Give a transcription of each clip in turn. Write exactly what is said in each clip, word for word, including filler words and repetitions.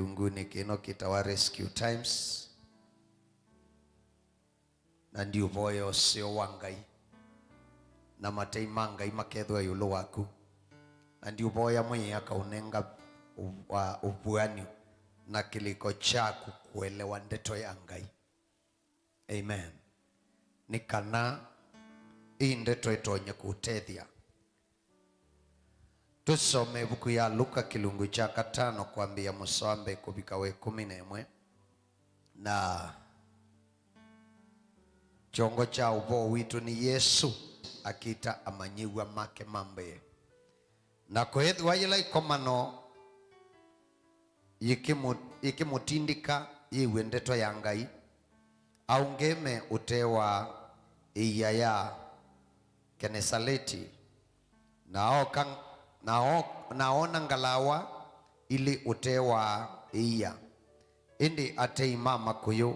Kĩlungunĩ kĩno kĩtawa Rescue Times, na ndiũvoya ũseo wa Ngai na matei ma Ngai makethĩwa ĩũlũ waku, na ndiũvoya Mwĩai akaũnenga ũ-, wa ũvuan'yo na kĩlĩko kyaku kũelewa ndeto ya Ngai. Amen. Nĩ kana ĩĩ ndeto ĩtonye kũũtethya. Tũsome ĩvuku ya Luka kĩlungu kya katano kwambĩĩa mũsoa wa mbee kũvika wa ĩkũmi na ĩmwe. Na kyongo kya ũvoo witũ nĩ Yesũ akĩta amanyĩw'a make ma mbee. Na kweethĩwa yĩla ĩkomano yĩkĩmũ-, yĩkĩmũtindĩka yĩw'e ndeto ya Ngai, aũngeme ũtee wa ĩia ya Kenesaleti, na ooka, na o-, na oona ngalawa ilĩ ũtee wa ĩia, ĩndĩ atei ma makũyũ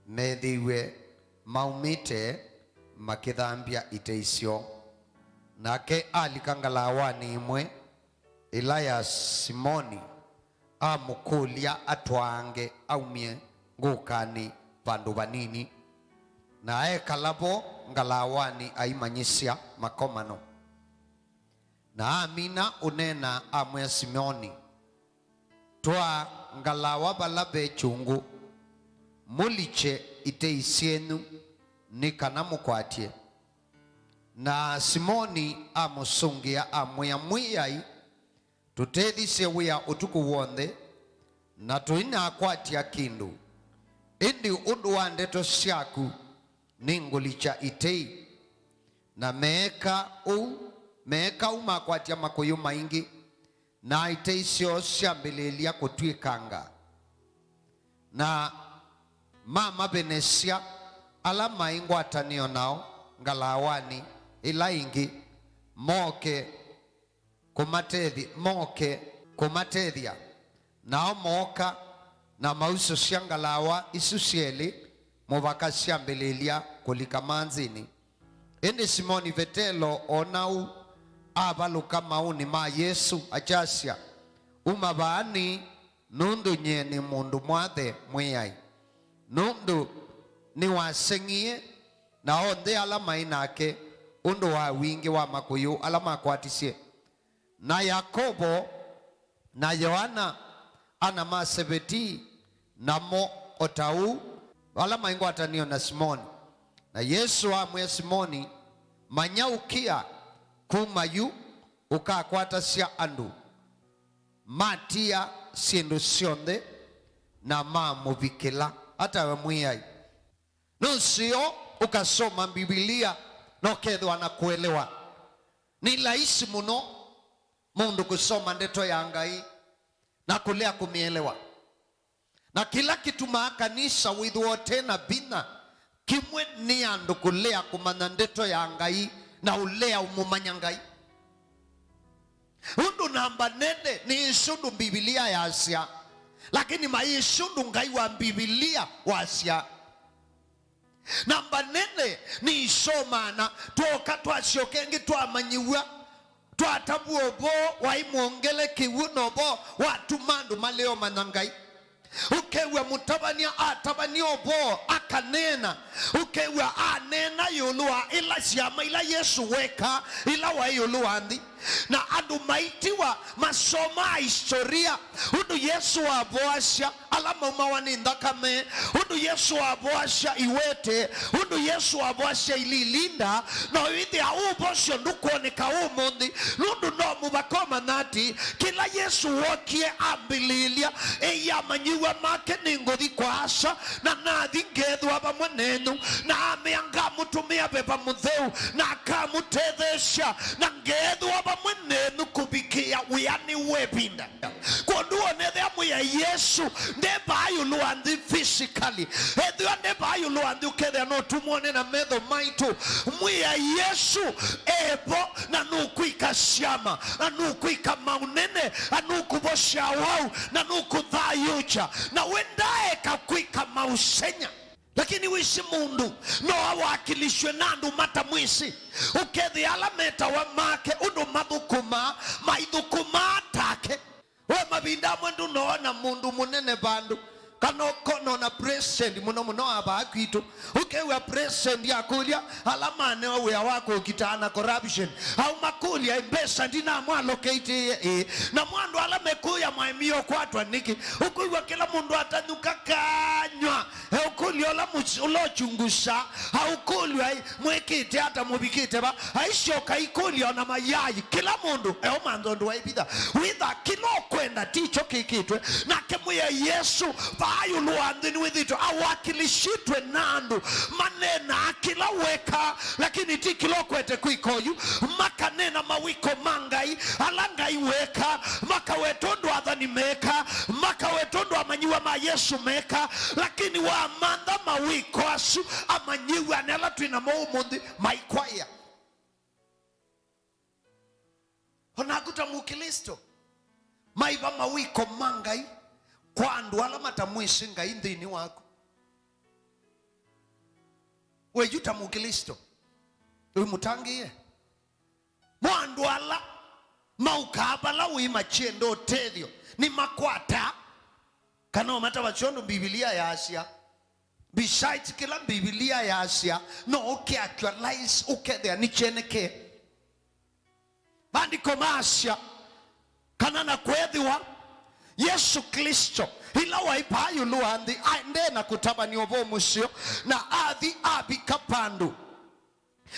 meethĩiwe maumĩte makĩthambya itei syoo. Nake alika ngalawanĩ ĩmwe, ĩla ya Simoni, amũkũlya atwaange aumye ngũkanĩ vandũ vanini. Na ekala vo ngalawanĩ aimanyĩsya makomano. Na amina ũneena, amwĩa Simoni, "Twaa ngalawa vala ve kyũngũ, mũlikye itei syenyu nĩ kana mũkwatye." Na Simoni amũsũngĩa, amwĩa, "Mwĩai, tũtethisye wĩa ũtukũ w'onthe, na tũinakwatya kĩndũ, ĩndĩ ũndũ wa ndeto syaku nĩngũlikya itei." Na meeka ũu, meeka ũu makwatya makũyũ maingĩ, na itei syoo syambĩlĩĩlya kũtw'ĩkanga. Na mamavenesya ala maĩ ngwatanĩo nao ngalawanĩ ĩla ĩngĩ moke kũmatethya, moke kũmatethya. Nao mooka na mausũsya ngalawa isu syelĩ mũvaka syambĩlĩĩlya kũlika manzĩnĩ. Ĩndĩ Simoni Vetelo oona ũu, avalũka maũũnĩ ma Yesũ, akyasya, "Uma vaa nĩ, nũndũ nyie nĩ mũndũ mwathe Mwĩai." Nũndũ nĩwaseng'ie na onthe ala maĩ nake ũndũ wa wingĩ wa makũyũ ala makwatisye. Na Yakovo na Yoana, ana ma Sevedii, namo o ta ũu, ala maĩ ngwatanĩo na Simoni. Na Yesũ amwĩa Simoni, "Manya, ũkĩa kuma yu, ũkakwatasya andũ." Matia syĩndũ syonthe na mamũvikĩla. Atawe Mwĩai. Nũseo ũkasoma Mbivilia na ũkethĩwa na kũelewa. Nĩ laisi mũno mũndũ kũsoma ndeto ya Ngai na kũlea kũmĩelewa. Na kĩla kĩtumaa kanisa wĩthĩwa ũte na vinya kĩmwe nĩ andũ kũlea kũmanya ndeto ya Ngai na ũlea ũmũmanya Ngai. Ũndũ namba nene nĩ ĩsu ũndũ Mbivilia yasya, lakini maĩ ĩsu ũndũ Ngai wa Mbivilia wasya. Namba nene nĩ isomana, twoka twasyoka ĩngĩ twamanyĩw'a, twatavw'a ũvoo waĩ mwongelekew'e na ũvoo watuma andũ malea ũmanya Ngai. Ũkew'a mũtavany'a atavany'a ũvoo akaneena, ũkew'a aneena ĩũlũ wa ila syama ila Yesũ wekaa ila waĩ ĩũlũ wa nthĩ. Na andũ maitiwa masomaa historia, ũndũ Yesũ wavoasya ala maumawa nĩ nthakame, ũndũ Yesũ wavoasya iwete, ũndũ Yesũ wavoasya ililinda, na wĩthĩa ũvosyo ndũkwoneka ũmũnthĩ, nũndũ no mũvaka ũmanya atĩ kĩla Yesũ wokie ambĩlĩĩlya, eĩ amanyĩw'a make, "Nĩngũthi kwa Asa, na nathi ngeethĩwa vamwe nenyu," na amea, "Ngamũtũmĩa Veva Mũtheu, na akamũtetheesya, na ngeethĩwa vamwe nenyu kũvikĩa wĩanĩ wa ĩvinda." Kwondũ onethĩa Mwĩai Yesũ nde vaa ĩũlũ wa nthĩ physically, ethĩwa nde vaa ĩũlũ wa nthĩ ũkethĩa no tũmwone na metho maitũ, Mwĩai Yesũ evo na nũkwĩka syama, na nũkwĩka maũnene, na nũkũvosya awau, na nũkũthayũũkya, na we ndaeka kwĩka maũseng'a. Lakini wĩsĩ mũndũ no awakilishwe na andũ matamwĩsĩ, ũkethĩa ala metawa make ũndũ mathũkũmaa, maithũkũmaa take. Ve mavinda amwe ndũnoona mũndũ mũnene vandũ, kana ũkonona president mũno mũno wa vaa kwitũ, ũkew'a president akũlya ala manewa wĩa wa kũkitaa na corruption. Au makũlya, "Ĩ, mbesa ndinamwalokeitie ĩ?" Namo andũ ala mekũya maemie ũkwatwa nĩkĩ? Ũkwĩw'a kĩla mũndũ atanyuka kanyw'a, eũkũlya ũla mũs-, ũla ũchungusa, aũkũlya, "Ĩ, mwĩkĩte ata mũvikĩte va?" Aisyoka ikũlya ona mayayi, kĩla mũndũ eũmantha ũndũ waĩvitha. Wĩtha kĩla ũkwenda ti kyo kĩkĩtwe, nake Mwĩai Yesũ vaa ĩũlũ wa nthĩ nĩwĩthĩtwe awakilishitwe na andũ maneenaa kĩla wekaa, lakini ti kĩla ũkwete kwĩka oyu. Makaneena mawĩko ma Ngai, ala Ngai wekaa, makaweta ũndũ athani mekaa, makaweta ũndũ amanyĩw'a ma Yesũ mekaa, lakini wamantha mawĩko asu, amanyĩw'a nĩ ala twĩ namo ũmũnthĩ maikwaĩa. O naku ta Mũklĩsto, maiva mawĩko ma Ngai kwa andũ ala matamwĩsĩ Ngai nthĩnĩ waku. We yu ta Mũklĩsto, wĩ mũtangĩĩe. Mo andũ ala maukaa vala wĩ makyenda ũtethyo, nĩmakwataa kana ũmatavasya ũndũ Mbivilia yaasya. Besides kĩla Mbivilia yaasya, no ũkĩ actualize ũkethĩa nĩkyenekee. Maandĩko maasya kana na kweethĩwa Yesũ Klĩsto, ĩla waĩ vaa ĩũlũ wa nthĩ, aendee na kũtavany'a ũvoo mũseo, na athi avika vandũ.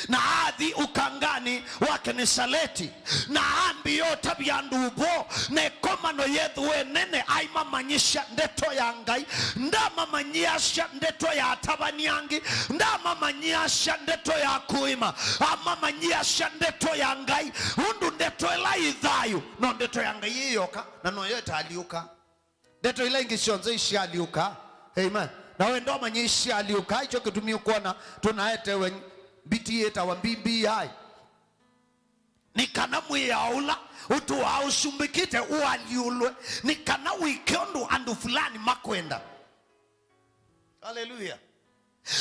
Na athi ũkanganĩ wa Kenesaleti, na ambĩĩa ũtavya andũ ũvoo, na ĩkomano yethĩwa ĩ nene, aimamanyĩsya ndeto ya Ngai. Ndamamanyĩasya ndeto ya atavany'a angĩ, ndamamanyĩasya ndeto ya kũĩma, amamanyĩasya ndeto ya Ngai, ũndũ ndeto ĩla yĩ thayũ, no ndeto ya Ngai ĩyoka, na noyo ĩtaalyũka. Ndeto ila ingĩ syonthe isyalyũka. Amen. Na we ndomanye isyalyũka, ikyo kĩtumi ũkwona tũnaetewe mbiti yĩtawa B B I. Nĩ kana mwĩao ũla ũtũaa ũsumbĩkĩte ũalyũlwe, nĩ kana wĩke ũndũ andũ fulani makwenda. Haleluya.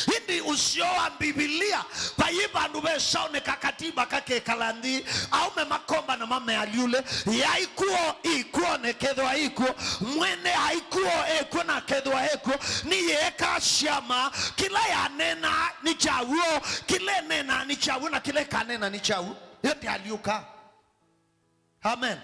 Ĩndĩ ũseo wa Mbivilia, vai vandũ vesaũnĩka katiba kakekala nthĩ, aũme makomba na mamealyũle, yaĩ kw'o, ĩ kw'o, na ĩkethĩwa ĩ kw'o, mwene aĩ kw'o, ĩ kw'o, na akethĩwa ĩ kw'o, nĩyeekaa syama, kĩla yaneenaa nĩ kya w'o, kĩla ĩneenaa nĩ kya w'o, na kĩla ĩkaneena nĩ kya w'o. Yo ndyalyũka. Amen.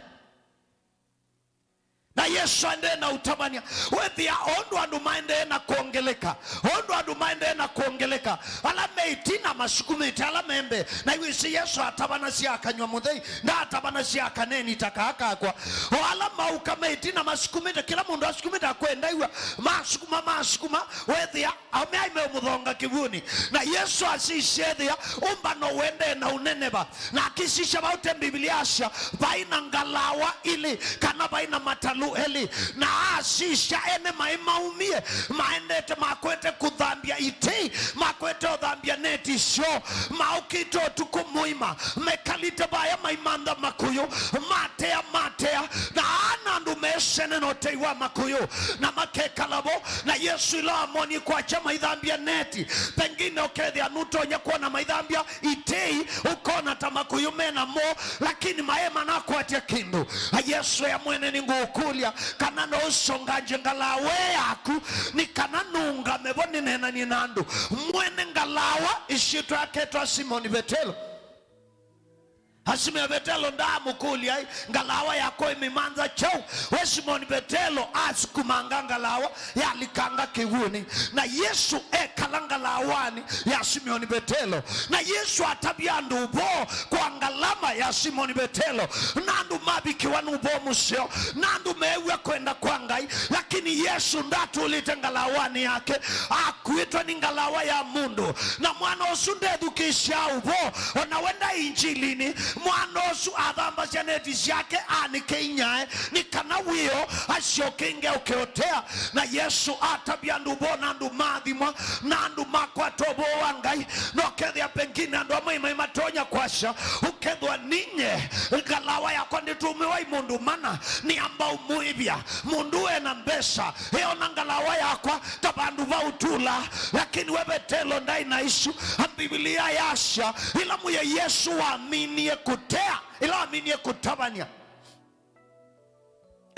Na Yesũ aendee na ũtavany'a. Wethĩa o ũndũ andũ maendee na kwongeleka, o ũndũ andũ maendee na kwongeleka, ala me ĩtina masukumĩte ala me mbee. Na iwĩsĩ Yesũ atavanasya akanywa mũthei, ndaatavanasya akaneni ta kaa kakwa. O ala maũka me ĩtina masukumĩte, kĩla mũndũ asukumĩte akwenda iw'a, masukuma, masukuma, wethĩa Aũme aĩ meũmũthonga kĩw'ũnĩ, na Yesũ asisya ethĩa ũmbano ũendee na ũneneva, na akĩsisya vau te Mbivilia asya vai na ngalawa ilĩ kana vai na matalũ elĩ, na asisya ene maĩ maumie, maendete makwete kũthambya itei, makwete ũthambya neti syoo, maũkĩte ũtukũ mũima, mekalĩte vaya maimantha makũyũ, matea, matea, na ana andũ mesene na ũtei wa makũyũ, na makekala vo. Na Yesũ ĩla wamonie kwakya maithambya neti, pengine ũkethĩa nũtonya kwona maithambya itei, ũkona ta makũyũ me namo, lakini maĩ manakwatya kĩndũ. Na Yesũ ea mwene, nĩngũũkũlya kana no ũsongangye ngalawa yaku, nĩ kana nũngame vo nĩneenanie na andũ. Mwene ngalawa ĩsyĩtwa yake etawa Simoni Vetelo. Asimeo Vetelo ndaamũkũlya, "Ĩ, ngalawa yakwa ĩmĩmantha kyaũ?" We Simoni Vetelo asukumanga ngalawa yalikanga kĩw'ũnĩ, na Yesũ ekala ngalawanĩ ya Simoni Vetelo. Na Yesũ atavya andũ ũvoo kwa ngalama ya Simoni Vetelo, na andũ mavikĩwa nĩ ũvoo mũseo, na andũ meew'a kwenda kwa Ngai. Lakini Yesũ ndatũlĩte ngalawanĩ yake, akuĩtwe nĩ ngalawa ya mũndũ, na mwana ũsu ndethukĩĩsyaa ũvoo, o na we ndaĩ injilinĩ. Mwana ũsu athambasya neti syake, anĩke inyae, nĩ kana wĩoo asyoke ĩngĩ ũke ũtea. Na Yesũ atavya andũ ũvoo, na andũ maathimwa, na andũ makwata ũvoo wa Ngai. Na ũkethĩa pengine andũ amwe maĩ matonya kwasya, ũkethwa ninye ngalawa yakwa ndĩtũmĩwa i mũndũ mana, nĩamba ũmũĩvya. Mũndũ ũũ ena mbesa, eona ngalawa yakwa ta vandũ va ũtũla, lakini we Vetelo ndaĩ na isu. A, Mbivilia yasya, ĩla Mwĩai Yesũ waminie kũtea, ĩla waminie kũtavany'a,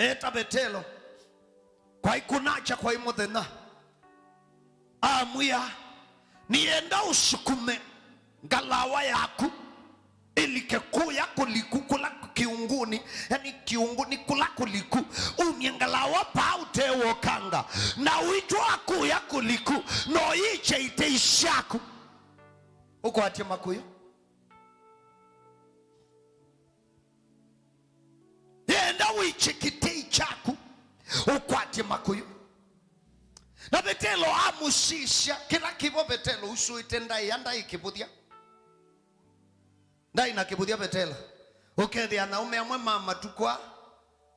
Eta Vetelo. Kwaĩ kũnakya, kwaĩ mũthenya. Amwĩa, "Nĩenda ũsukume ngalawa yaku ĩlike kũya kũliku kũla kĩũngũnĩ, yani kĩũngũnĩ kũla kũliku. Umye ngalawa paa ũtee wokanga, na ũitwaa kũya kũliku, na ũyĩkye itei syaku." Ũkwatye makũyũ. Yenda wĩkye kĩtei kyaku, ũkwatye makũyũ. Na Vetelo amũsisya kĩla kĩvo Vetelo usũĩte ndaĩa, ndaĩ kĩvũthya. Ndaĩ na kĩvũthya Vetelo. Ũkethĩa na ũme amwe ma matukũ aa,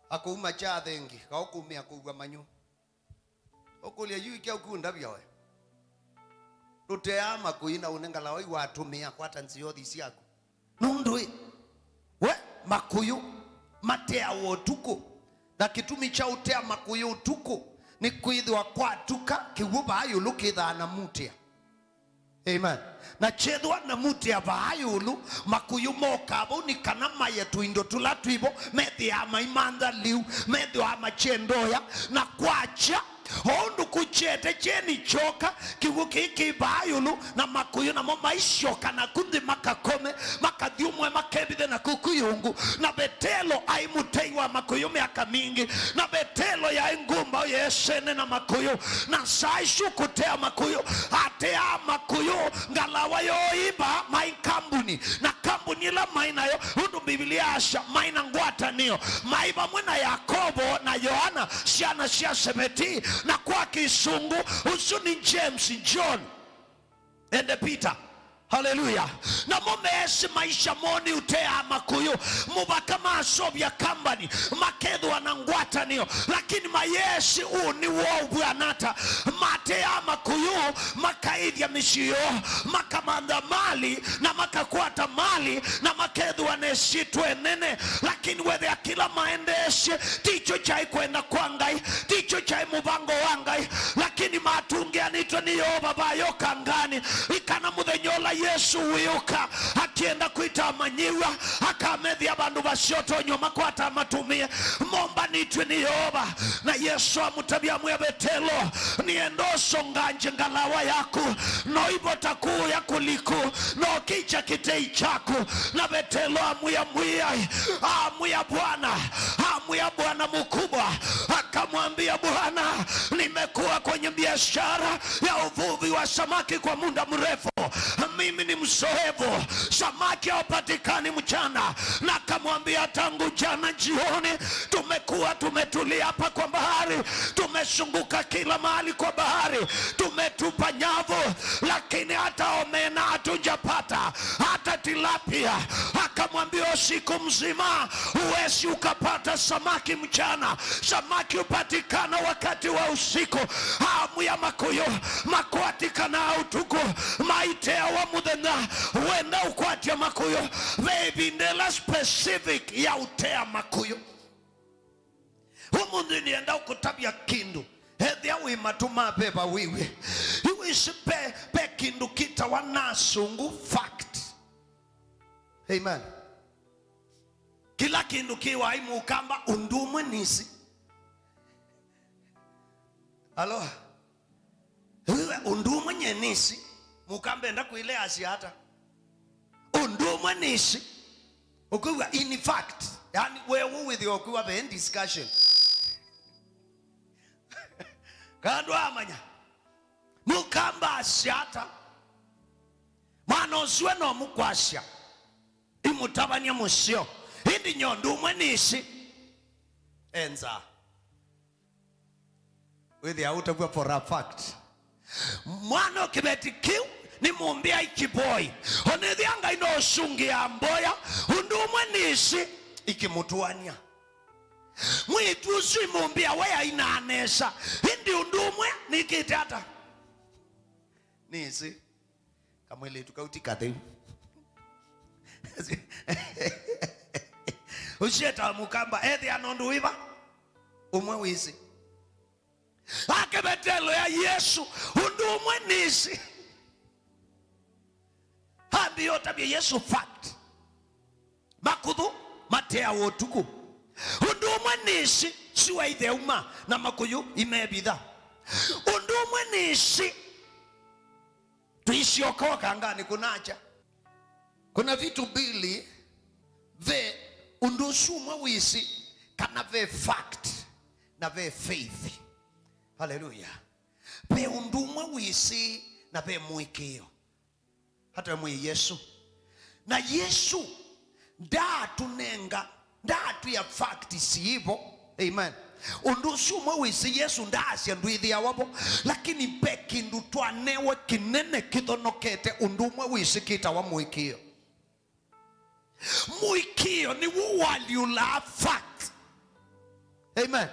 akũuma kya athengi, kaũkũmĩa kũw'a manyũ. Ũkũlya, "Yu kyaũ kĩũndavya we? Ndũteaa makũyũ na ũne ngalawa yu watũmĩa kwata nzĩa ũthi syaku?" Nũndũ ĩ, we, makũyũ mateawa ũtukũ, na kĩtumi kya ũtea makũyũ ũtukũ nĩ kwĩthĩwa kwatuka kĩw'ũ vaa ĩũlũ kĩthaa na mutĩa. Amen. Na kyethĩwa na mutĩa vaa ĩũlũ, makũyũ mokaa vau nĩ kana maye tũindo tũla twĩvo, methĩaa maimantha lĩu, methĩaa makyendoya, na kwakya, o ũndũ kũkyete kyeni kyoka, kĩw'ũ kĩĩ kĩ vaa ĩũlũ, na makũyũ namo maisyoka naku nthĩ makakome, makathyũmũe, makevithe naku kũyũngũ. Na Vetelo aĩ mũtei wa makũyũ myaka mingĩ, na Vetelo yaĩ ngũmbaũ yeesene na makũyũ, na saa isu kũtea makũyũ, ateaa makũyũ, ngalawa yooĩva mai kambuni, na kambuni ĩla maĩ nayo, ũndũ Mbivilia yasya, maĩ na ngwatanĩo, maĩ vamwe na Yakovo na Yoana, syana sya Seveti, na kwa Kĩsũngũ, ũsu nĩ James, John, and Peter. Haleluya. Namo meesĩ maisha moo nĩ ũteaa makũyũ, mũvaka maseũvya kambani, makethĩwa na ngwatanĩo, lakini mayeesĩ ũnĩ woo ũvw'ana ata. Mateaa makũyũ, makaĩthya mĩsyĩ yoo, makamantha mali, na makakwata mali, na makethĩwa na ĩsyĩtwa ĩnene. Lakini wethĩa kĩla maendeesye tikyo kyaĩ kwenda kwa Ngai, tikyo kyaĩ mũvango wa Ngai, lakini matũngĩanĩtwe nĩ Yeova vaa ũkanganĩ, ĩ kana mũthenya ũla Yesũ wĩũka, akĩenda kwĩta amanyĩw'a, akamethĩa vandũ vaseo tonyũ makwata amatũmĩe, mombanĩtw'e nĩ Yeova. Na Yesũ amũtavya, amwĩa Vetelo, "Nĩenda ũsongangye ngalawa yaku, noivota kũya kũliku, nokĩkya kĩtei kyaku." Na Vetelo amwĩa, Mwĩai, amwĩa, Bwana, amwĩa, Bwana mkubwa, akamwambia, Bwana, nimekuwa kwenye biashara ya uvuvi wa samaki kwa muda mrefu. Mimi ni mzoefu, samaki hawapatikani mchana. Na akamwambia, tangu jana jioni tumekuwa tumetulia hapa kwa bahari, tumezunguka kila mahali kwa bahari, tumetupa nyavu, lakini hata omena hatujapata, hata tilapia. Akamwambia, usiku mzima huwezi ukapata samaki mchana, samaki hupatikana wakati wa usiku. Amwĩa makũyũ, makwatikanaa ũtukũ, maiteawa mũthenya. Wenda ũkwatya makũyũ, ve ĩvinda ĩla specific ya ũtea makũyũ. Ũmũnthĩ nĩenda ũkũtavya kĩndũ, ethĩa wĩ matũ ma veva wĩw'e. Yu ĩsĩ ve, ve kĩndũ kĩtawa na asũngũ fact. Amen. Kĩla kĩndũ kĩwaĩ mũkamba ũndũ ũmwe nĩsĩ. Alo? Ĩwe ũndũ ũmwe nye nĩsĩ. Mũkamba enda kwĩleasya ata? Ũndũ ũmwe nĩsĩ. Ũkwĩw'a, in fact, yani wewe wĩthĩwa ũkwĩw'a ve discussion. Kana ndwamanya. Mũkamba asya ata? Mwana ũsu we no mũkwasya. Imũtavany'a mũseo. Ĩndĩ nye ũndũ ũmwe nĩsĩ. Enza. Wĩthĩa ũtavw'a for a fact. Mwana o kĩveti kĩu nĩ mũmbĩa ikĩvoi. Onethĩa Ngai no ũsungĩaa mboya, ũndũ ũmwe nĩsĩ ikĩmũtũanĩa. Mwĩĩtu ũsu imũmbĩa we aina nesa. Ĩndĩ ũndũ ũmwe nĩkĩte ata? Nĩsĩ. Kamwĩlĩtu kau ti katheu. Ũsyĩtaa mũkamba, ethĩa na ũndũ wĩva? Ũmwe wĩsĩ. Ake Vetelo ya Yesũ, ũndũ ũmwe nĩsĩ. Ambĩĩa ũtavya Yesũ fact. Makũthũ mateawa ũtukũ. Ũndũ ũmwe nĩsĩ, Sua itheuma na makũyũ imevitha. Ũndũ ũmwe nĩsĩ, tũisyoka o kanganĩ kũnacha. Kuna vitu mbili, ve ũndũ ũsu ũmwe wĩsĩ, kana ve fact na ve faith. Haleluya. Ve ũndũ ũmwe wĩsĩ na ve mũĩkĩĩo. Hata mwĩ Yesu. Na Yesu ndaatũnenga, ndaatwĩa fact siivo. Amen. Ũndũ ũsu ũmwe wĩsĩ Yesu ndaasya ndwĩthĩawa vo, lakini ve kĩndũ twanewe kĩnene kĩthonokete ũndũ ũmwe wĩsĩ kĩtawa mũĩkĩĩo. Mũĩkĩĩo nĩw'o ũalyũlaa fact. Amen.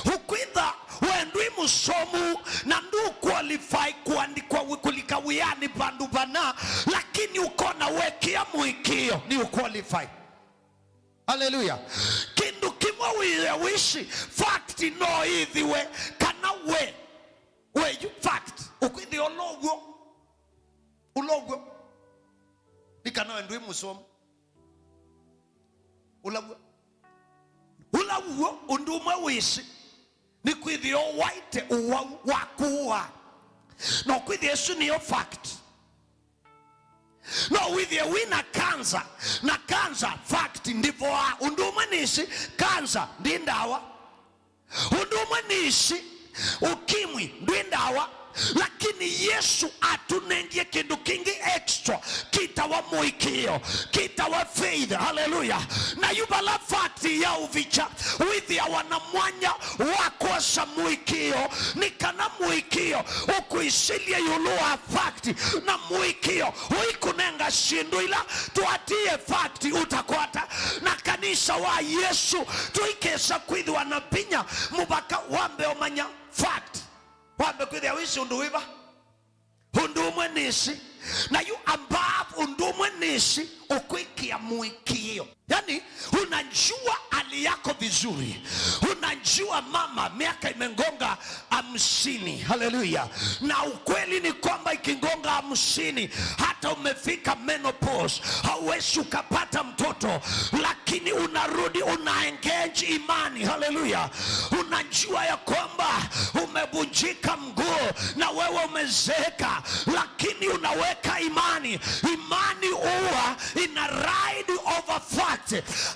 Ũkwĩtha we ndwĩ mũsomu na ndũ qualify kũandĩkwa wĩ-, kũlika wĩanĩ vandũ vana, lakini ũkona wekĩa mũĩkĩĩo nĩ ũ qualify. Haleluya. Kĩndũ kĩmwe wĩe wĩsĩ, fact no ĩthĩwe kana we, we yu fact, ũkwĩthĩa ũla ũw'o, ũla ũw'o. Nĩ kana we ndwĩ mũsomu. Ũla w'o. Ũla w'o ũndũ ũmwe wĩsĩ, nĩ kwĩthĩa ũwaĩte ũwau wa kũũa. No kwĩthĩa ĩsu nĩyo fact. No wĩthĩe wĩ na kanza, na kanza fact ndĩvoaa. Ũndũ ũmwe nĩsĩ, kanza ndĩ ndawa. Ũndũ ũmwe nĩsĩ, ũkimwi ndwĩ ndawa, lakini Yesu atũnengie kĩndũ kĩngĩ extra, kĩtawa mũĩkĩĩo, kĩtawa faith. Haleluya. Na yu vala fact yaũvikya, wĩthĩawa na mwanya wa kwosa mũĩkĩĩo, nĩ kana mũĩkĩĩo ũkwĩsĩlye ĩũlũ wa fact, na mũĩkĩĩo ũikũnenga syĩndũ ila twatie fact ũtakwata. Na kanisa wa Yesu tũikesa kwĩthĩwa na vinya mũvaka wambe ũmanya fact. Wambe kwĩthĩa wĩsĩ ũndũ wĩva. Ũndũ ũmwe nĩsĩ, na yu above ũndũ ũmwe nĩsĩ, ũkwĩkĩa mũĩkĩĩo. Yani, unajua hali yako vizuri. Unajua mama, miaka imegonga hamsini. Haleluya. Na ukweli ni kwamba ikigonga hamsini, hata umefika menopause, hauwezi ukapata mtoto, lakini unarudi una engage imani. Haleluya. Unajua ya kwamba umevunjika mguu na wewe umezeeka, lakini unaweka imani. Imani huwa ina ride over fact.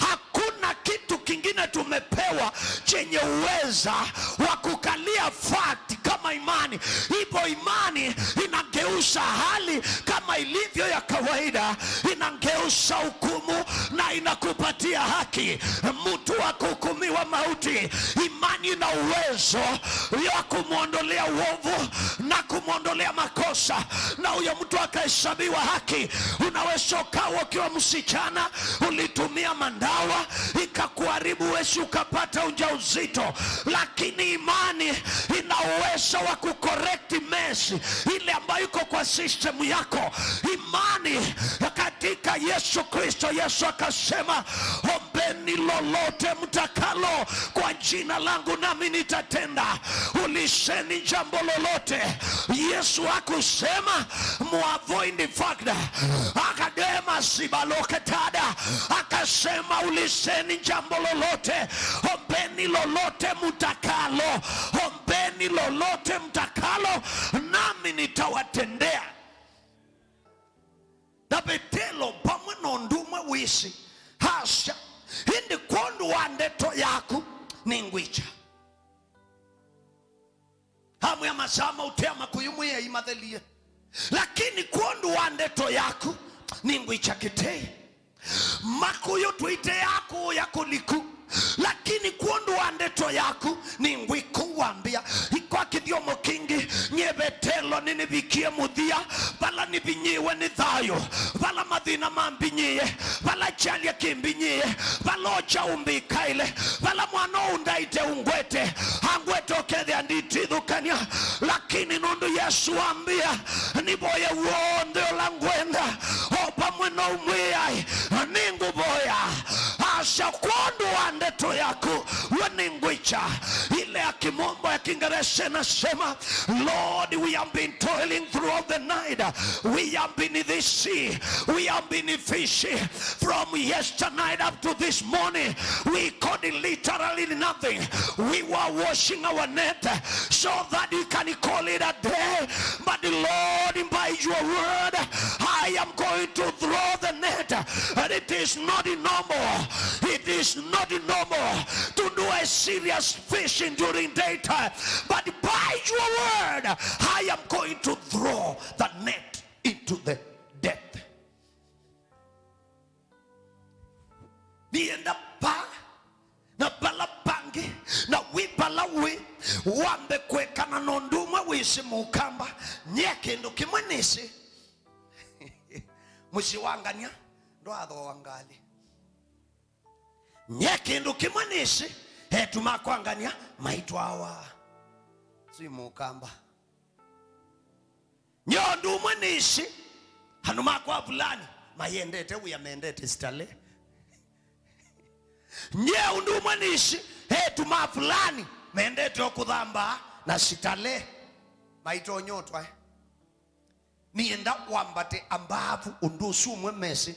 Hakuna kitu kingine tumepewa chenye uweza wa kukalia fact kama imani. Hivyo imani inageuza hali kama ilivyo ya kawaida, inageuza hukumu na inakupatia haki. Mtu wa kuhukumiwa mauti, imani ina uwezo wa kumwondolea uovu na kumwondolea makosa, na huyo mtu akahesabiwa haki. Unaweza ukawa ukiwa msichana, ulitumia mandawa, ikakuharibu, huwezi ukapata ujauzito, lakini imani ina uwezo wa kucorrect mess ile ambayo iko kwa system yako. Imani katika Yesu Kristo. Yesu akasema, ombeni lolote mtakalo kwa jina langu, nami nitatenda. Ulizeni jambo lolote. Yesu hakusema muavoid fact. Akadema sibaloketada. Akasema, ulizeni jambo lolote. Ombeni lolote mtakalo. Ombeni lolote mtakalo, nami nitawatendea. Na Vetelo vamwe na ũndũ ũmwe wĩsĩ, asya, ĩndĩ kwondũ wa ndeto yaku nĩngwĩkya. Amwĩa masaa maũtea makũyũ mwĩai mathelie, lakini kwondũ wa ndeto yaku nĩngwĩkya kĩtei. Makũyũ tũiteaa kũũya kũliku, lakini kwondũ wa ndeto yaku nĩngwĩkũwambĩa. Kwa kĩthyomo kĩngĩ, nyie Vetelo nĩnĩvikie mũthya, vala nĩvinyĩĩwe nĩ thayũ, vala mathĩna mambinyĩĩe, vala kyalya kĩmbinyĩĩe, vala ũkya ũmbĩkaĩle, vala mwana ũũ ndaĩte ũngwete, angwete ũkethĩa nditithũkany'a, lakini nũndũ Yesũ ambĩa, nĩvoye w'onthe ũla ngwenda, o vamwe na ũmwĩai, nĩngũvoya. Asya, kwondũ wa ndeto yaku, we nĩngwĩkya. Ile ya kimombo ya Kiingereza inasema, Lord, we have been toiling throughout the night. We have been in this sea. We have been in Fiji. From yesternight up to this morning, we caught literally nothing. We were washing our net so that we can call it a day. But Lord, by your word, I am going to throw the net. And it is not normal. It is not normal to do a serious fishing during daytime, but by your word, I am going to throw the net into the depth. Nĩenda pa na vala pangĩ, na wĩ vala wĩ, wambe kwekana na ũndũ ũmwe wĩsĩ, Mũkamba. Nyie kĩndũ kĩmwe nĩsĩ. Mũsyĩ wa ngania ndwathooa ngalĩ. Nye kĩndũ kĩmwe nĩsĩ, eĩtu makwa ngania maitwawa. Si Mũkamba. Nye ũndũ ũmwe nĩsĩ, andũ makwa fulani mayendete wĩa, mendete Starehe. Nye ũndũ ũmwe nĩsĩ, eĩtu ma fulani mendete o kũthamba na Starehe. Maitonyotwa, eh. Nĩenda wambate ambaavu ũndũ ũsu ũmwe mesĩ.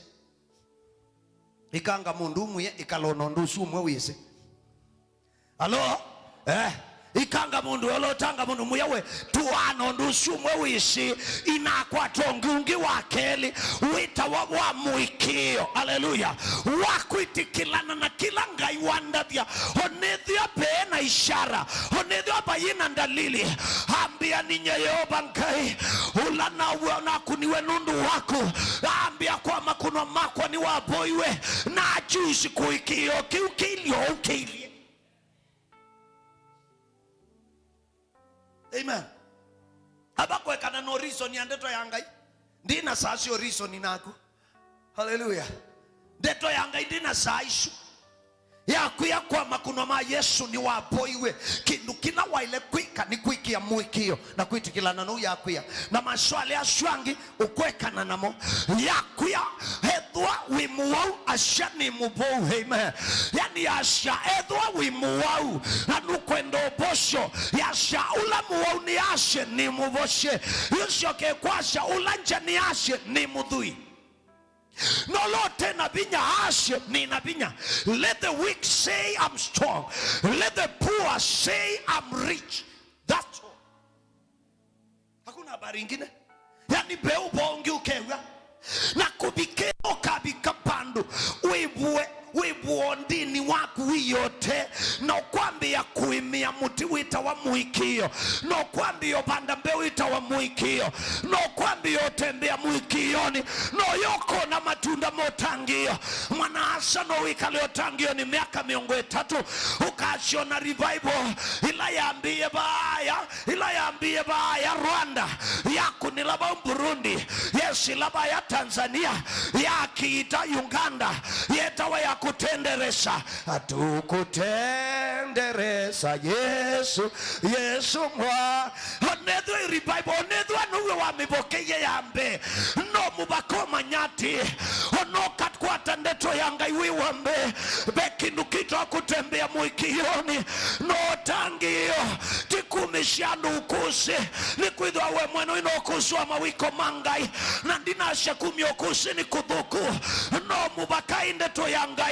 Ĩkanga mũndũ mũya, ĩkala na ũndũ ũsu ũmwe wĩsĩ. Alo? Eh. Ĩkanga mũndũ ũla ũtanga mũndũ mũya we, tũaa na ũndũ ũsu ũmwe wĩsĩ. Inakwata ũngĩ, ũngĩ wa kelĩ wĩtawa wa mũĩkĩĩo. Aleluya. Wa kwĩtĩkĩlana na kĩla Ngai wandavya, onethĩa ve na ishara, onethĩa vayĩ na ndalili. Ambĩa, "Ninyie Yeova Ngai, ũla naw'a nakuniwe nũndũ waku." Ambĩa, "Kwa makũnwa makwa nĩwavoiwe, na achusi kũĩkĩĩo kĩu kĩilye ũu kĩilye." Amen. Ava kwekana no reason ya ndeto ya Ngai. Ndina saa syo reason naku. Haleluya. Ndeto ya Ngai ndina saa isu. Yakwĩa kwa makũnwa ma Yesũ nĩwavoiwe. Kĩndũ kĩla waĩle kwĩka nĩ kwĩkĩa mũĩkĩĩo na kwĩtĩkĩlana nũu yakwĩa. Na maswali asu angĩ ũkwekana namo. Yakwĩa, ethĩwa wĩ mũwau, asya nĩ mũvou. Amen. Yani asya, ethĩwa wĩ mũwau na nũkwenda ũvosyo, yasya ũla mũwau nĩ asye nĩ mũvosye. Yũsyoke kwasya ũla ngya nĩ asye nĩ mũthwii. Na ũla ũte na vinya asye nĩ na vinya. Let the weak say, "I'm strong." Let the poor say, "I'm rich." That's all. Hakuna habari ingine. Yani, ve ũvoo ũngĩ ũkew'a. Na kũvikĩĩa ũkavika vandũ wĩvũe, wĩvũe ndĩni waku wĩ yote, na ũkwambĩĩa kũĩmĩa mũtĩ wĩtawa mũĩkĩĩo, na ũkwambĩĩa ũvanda mbeũ ĩtawa mũĩkĩĩo, na ũkwambĩĩa ũtembea mũĩkĩĩonĩ, na ũyũkona matunda ma ũtangĩĩo. Mwana-a-asa no wĩkale ũtangĩĩonĩ myaka mĩongo ĩtatũ, ũkasyona revival ĩla yambĩĩe vaaya, ĩla yambĩĩe vaaya Rwanda, yakũnĩla vau Burundi, yesĩla vaaya Tanzania, yakiita Uganda, yetawa ya kũtenderesa. Tũkũtenderesa Yesũ, Yesũ mwa. Onethwa revival, onethwa nũwe wamĩvokeie ya mbee, no mũvaka ũmanya atĩ ona ũkakwata ndeto ya Ngai wĩ wa mbee, ve kĩndũ kĩtawa kũtembea mũĩkĩĩonĩ. No ũtangĩĩo ti kumĩsya andũ ũkũsĩ, nĩkwĩthĩwa we mwene wĩna ũkũsĩ wa mawĩko ma Ngai, na ndinasya kumya ũkũsĩ nĩ kũthũku. No mũvaka ĩ ndeto ya Ngai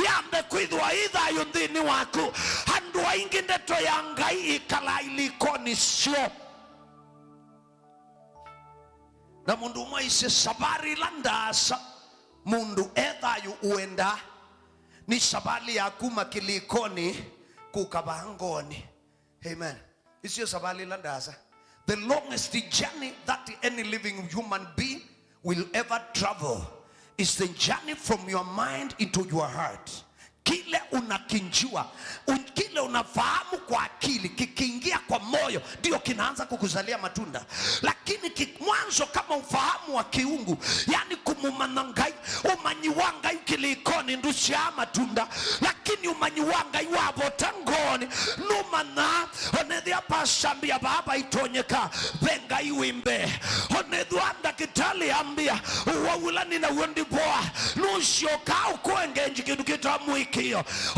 yambe kwĩthĩwa ĩ thayũ nthĩnĩ waku. Andũ aingĩ ndeto ya Ngai ĩkalaa ilikonĩ syoo. Na mũndũ ũmwe aisye, savalĩ ĩla ndaasa mũndũ e thayũ ũendaa nĩ savalĩ ya kuma kĩlĩkonĩ kũka vaa ngoonĩ. Amen. Ĩsyo savalĩ ĩla ndaasa. The longest journey that any living human being will ever travel is the journey from your mind into your heart. Kile unakijua, un-, kile unafahamu kwa akili kikiingia kwa moyo, ndio kinaanza kukuzalia matunda. Lakini ki-, mwanzo kama ufahamu wa kiungu, yani kumumanya Ngai, ũmanyi wa Ngai kĩlĩkonĩ ndũsyaa matunda, lakini ũmanyi wa Ngai wavota ngoonĩ, nũmanyaa, onethĩa pastor ambĩa vaa vaitonyeka, ve Ngai wĩ mbee. Onethĩa ndakĩtalĩ ambĩa, ũwau ũla nĩ naw'o ndĩvoa, nũsyokaa ũkũengenji kĩndũ kĩtawa mũĩkĩĩo.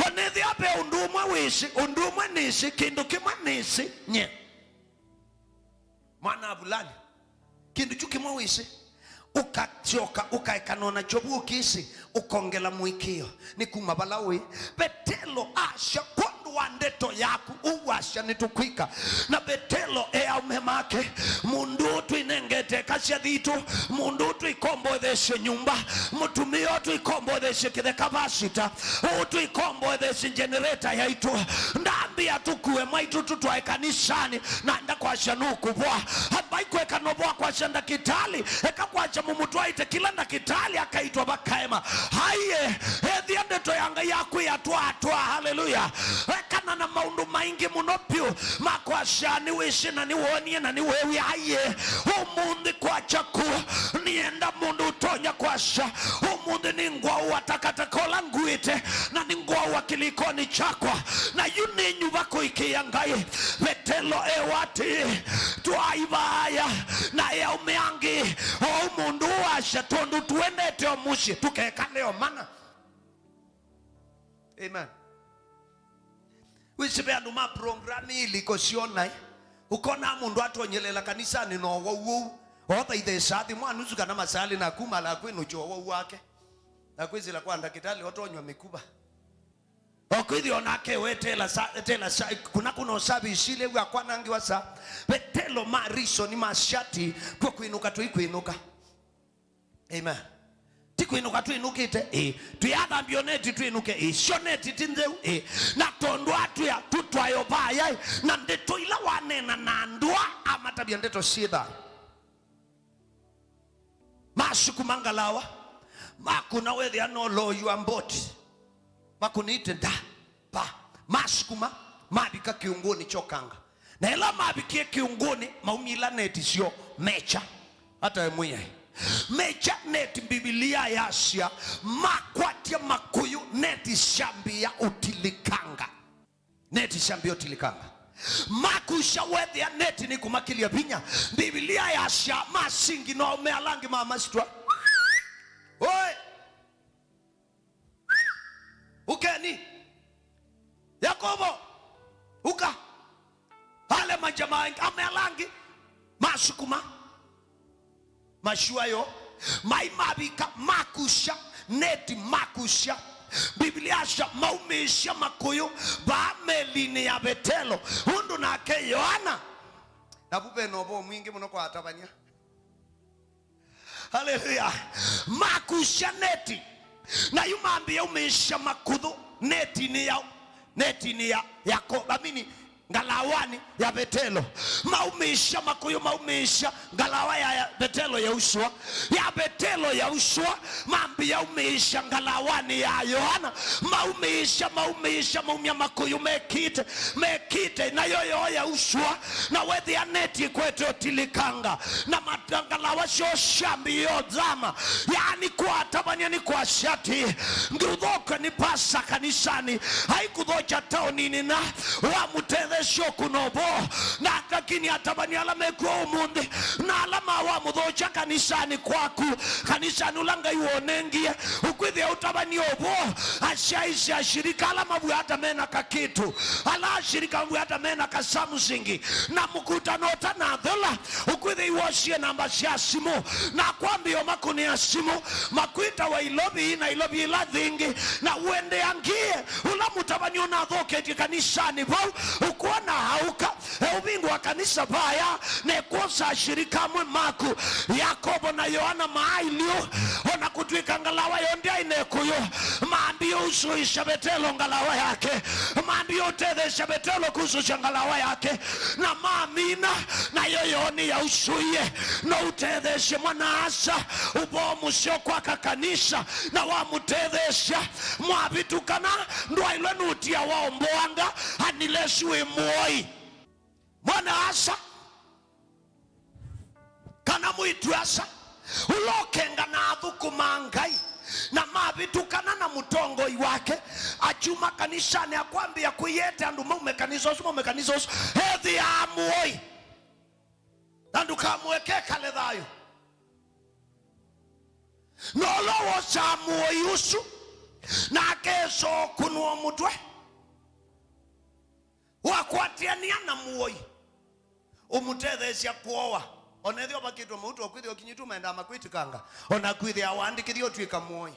Onethĩa ve ũndũ ũmwe wĩsĩ, ũndũ ũmwe nĩsĩ, kĩndũ kĩmwe nĩsĩ, nye. Mwana wa vulani, kĩndũ kyu kĩmwe wĩsĩ, ũkasyoka ũkaekana nakyo vu ũkĩsĩ, ũkongela mũĩkĩĩo nĩ kuma vala ũĩ. Vetelo asya, kwondũ wa ndeto yaku, ũu wasya nĩtũkwĩka. Na Vetelo e aũme make, mũndũ ũũ twĩnengete ĩkasya thitũ, mũndũ ũũ twĩkomboethesye nyũmba, mũtumĩa ũũ twĩkomboethesye kĩtheka vasita, ũũ twĩkomboethesye generator yaitũ, ndambĩa tũkue mwaitũ tũtwae kanisanĩ, na ndakwasya nũkũvoa. Ambai kweka novo akwasya ndakĩtalĩ, eka kwasya mũmũtwaĩte kĩla ndakĩtalĩ akaitwa vakaema. Aiye, ethĩa ndeto ya Ngai yakwĩa twatwa. Haleluya. Ekana na maũndũ maingĩ mũno vyũ makwasya nĩwĩsĩ na nĩwonie na nĩwĩw'a. Aiye, ũmũnthĩ kwakya kũ, nĩenda mũndũ ũtonya kwasya, ũmũnthĩ nĩngwaũa takataka ũla nguĩte, na nĩngwaũa kĩlĩkonĩ kyakwa. Na yu nĩnyuva kũĩkĩĩa Ngai. Vetelo ewa atĩĩ, twaai vaaya, na e aũme angĩ, o ũmũndũ ũũ asya, tondũ tũendete o mũsyĩ, tũkekale o mana. Amen. Wĩsĩ ve andũ ma program iliko syonai, ũkona mũndũ atonyelela kanisanĩ na ũwau ũu, othaitha ĩsaa thĩ mwa nusu kana masaa elĩ na kumala kwĩnũkya ũwau wake, na kwĩsĩla kwa ndakĩtalĩ otonywa mĩkuva. Okwĩthĩa onake wetela sa, etela sa, kuna kuna service ile wa kwanangiwa sa. Vetelo ma reason ma shati kwa kwĩnũka tũikwĩnũka. Amen. Ti kwĩnũka twĩnũkĩte, ĩ. Twĩathambio neti twĩnũke, ĩ. Syo neti ti ntheu, ĩ. Na tondũ atwĩa tũtwayo vaya, ĩ. Na ndeto ila waneena na andũ a, amatavya ndeto syĩtha. Masukuma ngalawa, makũna wethĩa no loyua mboti. Makũnĩte nda, pa. Masukuma, mavika kĩũngũnĩ kyokanga. Na ĩla mavikie kĩũngũnĩ, maumila neti syoo, mekya. Hata we Mwĩai. Mekya neti, Mbivilia yasya, makwatya makũyũ, neti syambĩĩa ũtilĩkanga. Neti syambĩĩa ũtilĩkanga. Makusya wethĩa neti nĩkũmakĩlya vinya. Mbivilia yasya, masingi no aume ala angĩ mamasitwa. Oi! Ũkeni. Yakovo, ũka. Ale majamaa angĩ, aume ala angĩ masukuma. Mashua yo, mai mavika, makusya, neti makusya. Mbivilia yasya, maumĩĩsya makũyũ vaa melinĩ ya Vetelo, ũndũ nake Yoana. Navu ve na ũvoo mwingĩ mũno kwa atavany'a. Haleluya. Makusya neti. Na yu mambĩĩa umĩĩsya makũyũ netinĩ ya, netinĩ ya, ya ko-, I mean, ngalawanĩ ya Vetelo. Maumĩĩsya makũyũ, maumĩĩsya ngalawa ya, ya Vetelo yausũa. Ya Vetelo yausũa, mambĩĩa umĩĩsya ngalawanĩ ya Yoana. Maumĩĩsya, maumĩĩsya, maumya makũyũ mekĩte, mekĩte, nayo yoo yausũa. Na wethĩa neti ĩkwete ũtilĩkanga, na ma- ngalawa syoo syambĩĩa ũthama. Yaani, kwa atavany'a nĩ kwasya atĩ, ndiũthokwe nĩ pasa kanisanĩ, aikũthokya taoninĩ na wamũtetheesya ũkũna ũvoo. Na lakini atavany'a ala mekw'o ũmũnthĩ, na ala mawamũthokya kanisanĩ kwaku, kanisanĩ ũla Ngai wonengie, ũkwĩthĩa ũtavany'a ũvoo, asyaĩĩsye ashirika ala mavw'a ata mena kakĩtu, ala ashirika mavw'a ata mena kasamsingi, na mũkutano ũtanathela, ũkwĩthĩwa ũsie namba sya simũ, na kwambĩĩa makũnĩa simũ, makwĩtawa Ilovi, na Ilovi ĩla yĩngĩ, na ũendeangie ũla mũtavany'a ũnathoketye kanisanĩ vau, ũkwona aũka, eũvingũa kanisa vaya, na ekwosa ashirika amwe maku, Yakovo na Yoana maailiu, ona kũtw'ĩka ngalawa yo ndyaĩ na ĩkũyũ, mambĩĩa ũsũĩsya Vetelo ngalawa yake, mambĩĩa ũtetheesya Vetelo kusũsya ngalawa yake. Na mamina, nayo yoo nĩyausũie. No ũtetheesye mwana-a-asa ũvoo mũseo kwaka kanisa, na wamũtetheesya, mwavĩtũkana, ndwaĩlwe nũtia waomboanga, unless wĩ mũoi. Mwana-a-asa, kana mwĩĩtu-a-asa, ũla ũkenga na athũkũma Ngai, na mavĩtũkana na mũtongoi wake, akyuma kanisanĩ akwambĩĩa kũiete andũ maume kanisa ũsu, maume kanisa ũsu, ethĩaa mũoi. Na ndũkamũeke ekale thayũ. Na ũla wosaa mũoi ũsu, nake esoo kũnũa mũtwe. Wakwatĩanĩa na mũoi, ũmũtetheesya kũoa. O na ethĩwa vakĩtwe mauta, ũkwĩthĩa ũkinyĩtw'e maendaa makwĩtĩkanga, o na kwĩthĩa waandĩkĩthya ũtw'ĩka mũoi.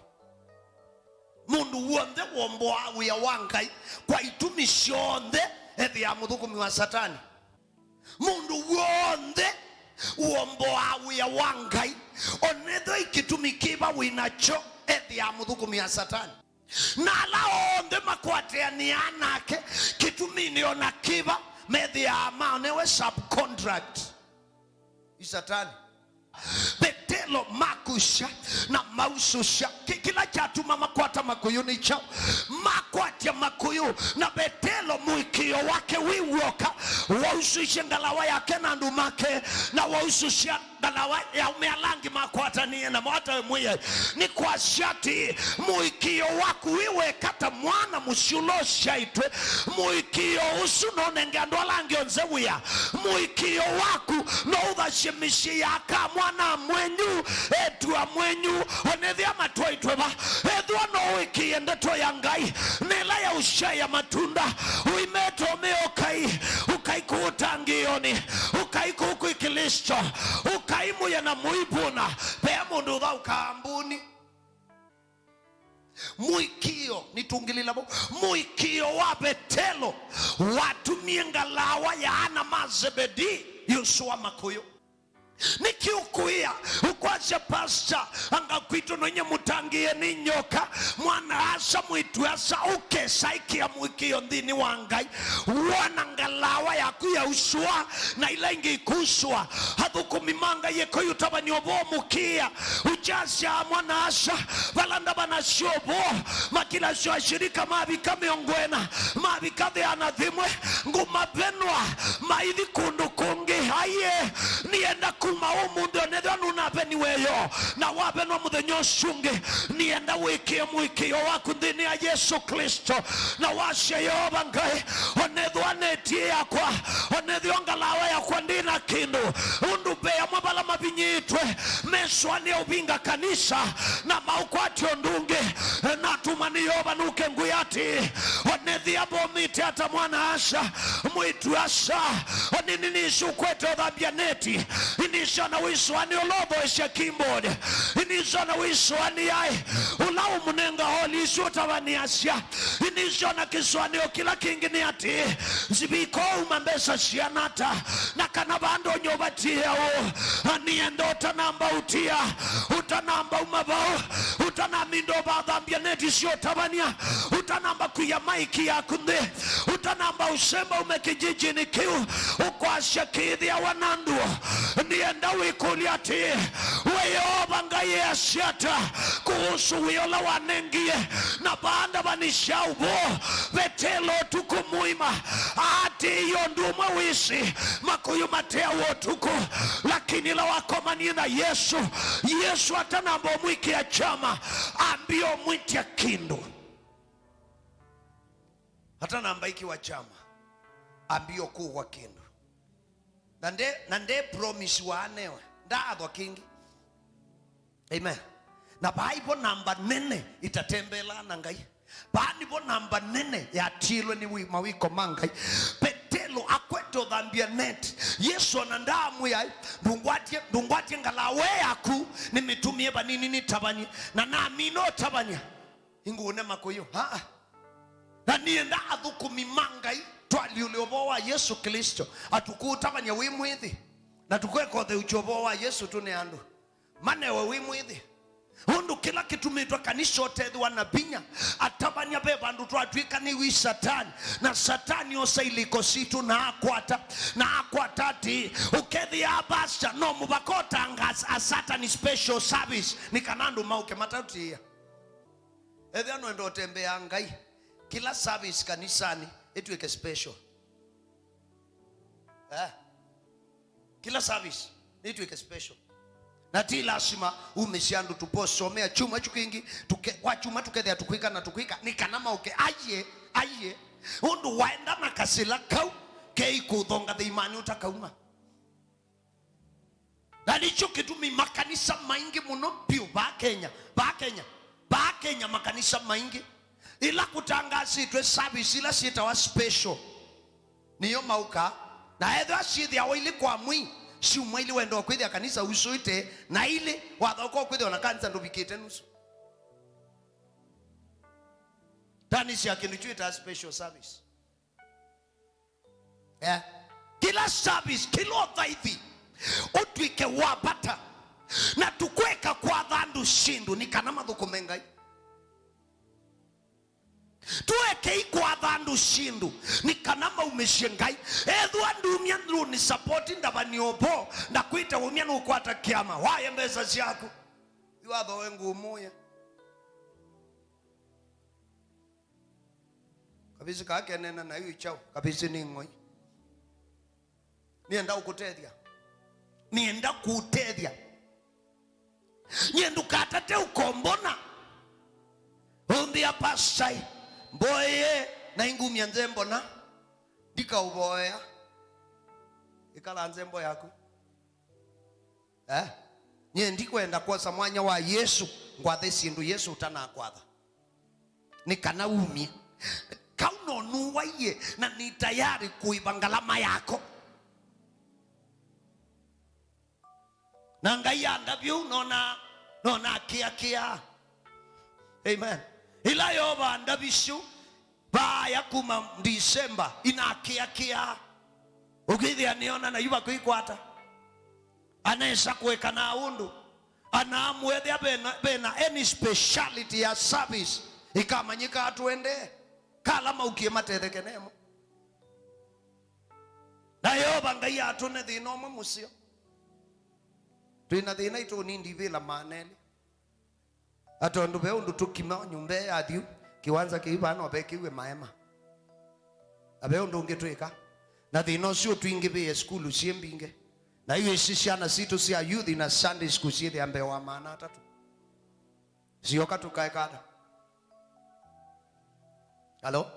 Mũndũ w'onthe womboaa wĩa wa Ngai kwa itumi syonthe ethĩaa mũthũkũmi wa Satani. Mũndũ w'onthe womboaa wĩa wa Ngai, o na ethĩwa ĩ kĩtumi kĩva wĩ nakyo, ethĩaa mũthũkũmi wa Satani. Na ala onthe makwatĩanĩaa nake kĩtuminĩ o na kĩva, methĩaa maonewe subcontract ĩ Satani. Vetelo makusya na mausũsya. Kĩ-, kĩla kyatuma makwata makũyũ nĩ kyaũ? Makwatya makũyũ, na Vetelo mũĩkĩĩo wake wĩ w'oka wausũsya ngalawa yake na andũ make, na wausũsya ngalawa ya aũme ala angĩ makwatanĩe namo. Ata we Mwĩai, nĩ kwasya atĩĩ, mũĩkĩĩo waku wĩ weka ta mwana mũsyĩ ũla ũsyaĩtwe. Mũĩkĩĩo ũsu no ũnenge andũ ala angĩ onthe wĩa. Mũĩkĩĩo waku no ũthasye mĩsyĩ ya aka mwana mwenyu, eĩtu a mwenyu, o na ethĩwa matwaĩtwe va. Ethĩwa no ũĩkĩĩe ndeto ya Ngai, nĩ ĩla ya ũsyaĩa matunda, ũimete ũmĩe ũkai, ũkai kũu ũtangĩĩonĩ, ũkai kũu kwĩ Klĩsto, ũkai mũya na mũivũna. Ve mũndũ ũthaũkaa mbuni. Mũĩkĩĩo, nĩtũngĩlĩla vau. Mũĩkĩĩo wa Vetelo watumie ngalawa ya ana ma Zebedee yusũa makũyũ. Nĩkĩ ũkũĩa, ũkwasya, "Pastor, anga kwitũ no inyie mũtangĩĩe nĩ nyoka?" Mwana-a-asa, mwĩĩtu-a-asa, ũkesa ĩkĩa mũĩkĩĩo nthĩnĩ wa Ngai. Wona ngalawa yaku yausũa, na ila ingĩ ikusũa. Athũkũmi ma Ngai ĩkoi ũtavany'a ũvoo mũkĩa. Ũkyasya mwana-a-asa, vala ndavanasya ũvoo, makilasyo ashirika mavika mĩongo ĩna, mavika thĩana thĩmwe, ngũmavenwa, maithi kũndũ kũngĩ. Aiee, nĩenda kuma ũmũnthĩ, onethĩwa nũnaveniwe yo, na wavenwa mũthenya ũsu ũngĩ, nĩenda wĩkĩe mũĩkĩĩo waku nthĩnĩ ya Yesũ Klĩsto, na wasya, "Yeova Ngai, onethĩwa nĩtie yakwa, onethĩwa ngalawa yakwa ndĩ na kĩndũ, ũndũ ve amwe vala mavinyĩĩtwe, mesũanĩa ũvinga kanisa, na maũkwatya ũndũ ũngĩ, natuma nĩ Yeova nũke ngwĩa atĩĩ, onethĩa vomĩte ata mwana-a-asa, mwĩĩtu-a-asa, onini nĩsĩ ũkwete ũthambya neti, nĩsona wĩsũanĩa ũla ũthoesya keyboard, nĩsona wĩsũanĩa ũla ũmũnenga oli isu ũtavanĩasya, nĩsona kĩsũanĩo kĩla kĩngĩ nĩ atĩĩ, nziviko uma mbesa siana ata, na kana vandũ nyũva tiaũ, nĩenda ũtanamba ũtia, ũtanamba uma vau, ũtanamina ũvathambya neti sya ũtavany'a, ũtanamba kũia maiki yaku nthĩ, ũtanamba ũsemba ume kĩjijinĩ kĩu, ũkwasya kĩthĩawa na ndũa. Nĩenda wĩkũlye atĩĩ, we Yeova Ngai easya ata kũhusu wĩa ũla wanengie na vaa ndavanisya ũvoo? Vetelo ũtukũ mũima aatĩĩie ũndũ ũmwe wĩsĩ, makũyũ mateawa ũtukũ, lakini ĩla wakomanie na Yesũ, Yesũ atanamba ũmwĩkĩa kyama, ambie ũmwĩtya kĩndũ. Atanamba ĩkĩwa kyama, ambie ũkũwa kĩndũ. Na nde, na nde promise waanewe, ndaathwa kĩngĩ. Amen. Na vaa vo namba nene ĩtatembeelaa na Ngai. Vaa nĩvo namba nene yatiĩlwe nĩ wi-, mawĩko ma Ngai. Petelo akwete ũthambya neti. Yesũ ona ndaamwĩa, "Ndũngwatye, ndũngwatye ngalawa yaku, nĩmĩtumie vanini nĩtavany'e, na namina ũtavany'a, ingũũne makũyũ." Aa. Na nĩenda athũkũmi ma Ngai twalyũle ũvoo wa Yesũ Klĩsto, atukũũtavany'a wĩ mwĩthĩ, na tũkeka ũtheũkya ũvoo wa Yesũ tũne andũ manewe wĩ mwĩthĩ. Ũndũ kĩla kĩtumĩtwe kanisa ũtethĩwa na vinya, atavany'a ve vandũ twatw'ĩkanĩw'e ĩ Satani, na Satani osa ilĩko sitũ na akwata, na akwata atĩĩ, ũkethĩaa pastor no mũvaka ũtangaase a Saturday special service nĩ kana andũ maũke matatĩĩa. Ethĩwa nwenda ũtembea Ngai, kĩla service kanisanĩ ĩtw'ĩke special. Eh? Kĩla service nĩtw'ĩke special. Na ti lasima umĩsye andũ tũposomea kyumwa kyu kĩngĩ, tũke-, kwa kyumwa tũkethĩa tũkwĩka na tũkwĩka, nĩ kana maũke. Aiee, aiee. Ũndũ waenda na kasĩla kau, keikũthonga thĩimani ũtakauma. Na nĩkyo kĩtumi makanisa maingĩ mũno vyũ vaa Kenya, vaa Kenya, vaa Kenya makanisa maingĩ, ĩla kũtangaasĩtwe service ila syĩtawa special, Nĩyo mauka, na ethĩwa syĩthĩawa ilĩ kwa mwei, syumwa ilĩ wenda kwĩthĩa kanisa usũĩte, na ilĩ wathaũka kwĩthĩwa na kanisa ndũvikĩte nusu. Tanisya kĩndũ twĩtaa special service. Eh? Kĩla service, kĩla ũthaithi ũtw'ĩke wa vata, na tũkweka kwatha andũ syĩndũ nĩ kana mathũkũme Ngai. Tũekei kwatha andũ syĩndũ nĩ kana maumĩsye Ngai. Ethĩwa ndumya ndũnĩ sapoti ndavani ũvo, ndakwĩta umya nũkwata kĩama, waye mbesa syaku. Yu wathoe ngũmũya. Kavisi kaa kenena na yu chao, kavisi nĩ ng'oi. Nĩenda ũkũtethya. Nĩenda kũtethya. Nyie ndũkatate ũkombona. Ũmbĩa pastai, mboye na ingumya nzembona. Ndikaũvoea. Ĩkala nzembo yaku. Eh? Nyie ndikwenda kwosa mwanya wa Yesu, ngwathe syĩndũ Yesu ũtanakwatha. Nĩ kana umye. Kau no nũwaiye na nĩ tayari kũĩva ngalama yako. Na Ngai andavya ũu, nona, nona akĩakĩa. Amen. Ĩla Yeova andavisye ũu, vaaya kuma December, inakĩakĩa. Ũkĩthĩa nĩona na yu vakwĩkwata. Anesa kũeka na ũndũ. Ana amwethĩa vena, vena any speciality ya service, ĩkamanyĩka atũendee. Kala maukie matetheke nemo. Na Yeova Ngai atũne thĩna ũmwe mũseo. Twĩ na thĩna itũnindi ivĩla maana elĩ. Na tondũ ve ũndũ tũkima nyũmba ĩĩ yathiũ, kĩwanza kĩu vaa no vekĩwe maema. Na ve ũndũ ũngĩ twĩka. Na thĩna ũsu ũtwingĩvĩe sukulu syĩ mbingĩ. Na yu ĩsi syana sitũ sya youth na Sunday school syĩthĩa mbee wa maana atatũ. Sioka tũkaeka ata? Halo?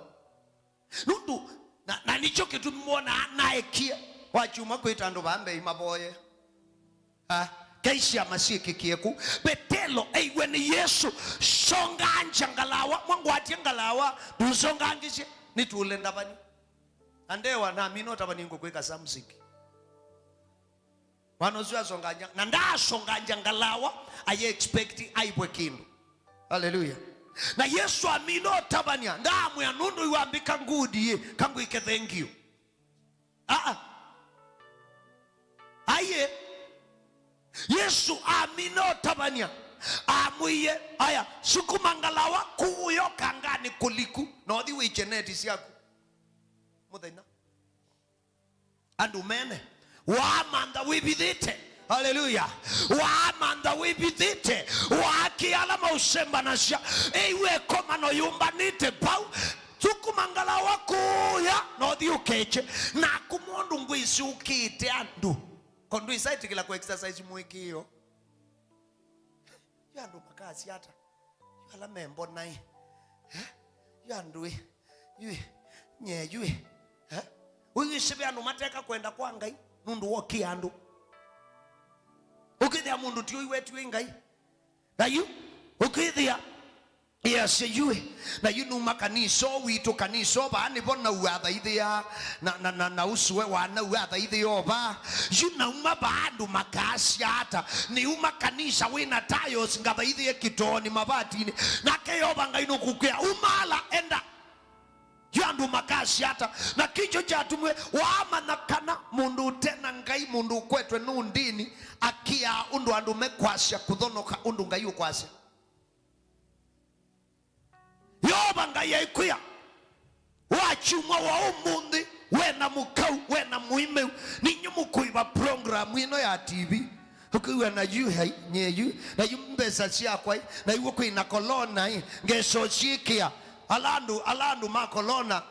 Nũndũ, na, na nĩkyo kĩtumi mwonaa naekie wakyuma kwĩta andũ vaa mbee mavoye. Ah, kei syama syĩkĩkie ku. Vetelo eiwe nĩ Yesũ, songangya ngalawa, mwangwatie ngalawa, ndũsongangĩsye, nĩtũle ndavani. Na ndewa namina ũtavani ngũkwĩka something. Mwana ũsu asongangya, na ndaasongangya ngalawa, aye expect aivwe kĩndũ. Haleluya. Na Yesũ amina ũtavany'a, ndaamwĩa, "Nũndũ iwambĩka ngudi ĩ, kangwĩke thank you." Aa. Aiye. Yesũ amina ũtavany'a, amwĩie, "Aya, sukuma ngalawa kũũya ũkanganĩ kũliku, na ũthi wĩkye neti syaku." Mũthenya. Andũ mene. Waamantha wĩvithĩte. Haleluya. Waamantha wĩvithĩte. Waakĩa ala maũsembanasya. Eiwe ĩkomano yũmbanĩte vau. Sukuma ngalawa kũũya na ũthi ũkekye. Naku mũndũ ngwĩsĩ ũkĩĩte andũ. Ko ndwĩsaĩtĩkĩla kũ exercise mũĩkĩĩo. Yu andũ makasya ata? Yu ala membona ĩ. Eh? Yu andũ ĩ. Yu ĩ. Nye yu ĩ. Eh? Ũyĩsĩ ve andũ mateka kwenda kwa Ngai nũndũ wa ũkĩa andũ. Ũkĩthĩa mũndũ ti ũiwetiwe Ngai. Na yu, ũkĩthĩa, yes, yu ĩ. Na yu numa kanisa o witũ, kanisa o vaa nĩvo nau athaithĩa, na, na, na, na ũsũe wa nau athaithĩa o vaa. Yu nauma vaa andũ makasya ata? Nĩuma kanisa wĩna tiles ngathaithĩe kĩtoonĩ mabatinĩ. Nake Yeova Ngai nũkũkwĩa, "Uma ala, enda." Yu andũ makasya ata? Na kĩkyo kyatumwe waamanya kana mũndũ ũte na Ngai, mũndũ ũkwetwe nĩ ũndĩni, akĩaa ũndũ andũ mekwasya kũthonoka ũndũ Ngai ũkwasya. Yeova Ngai aikwĩa, wakyumwa wa ũmũnthĩ, we na mũkau, we na mũimeu, ninyu mũkũiva program ĩno ya T V. Ũkĩw'a na yu hai, nye yu, na yu mbesa syakwa, na iw'o kwĩ na corona, ngeso syĩkĩa. Ala andũ, ala andũ ma corona,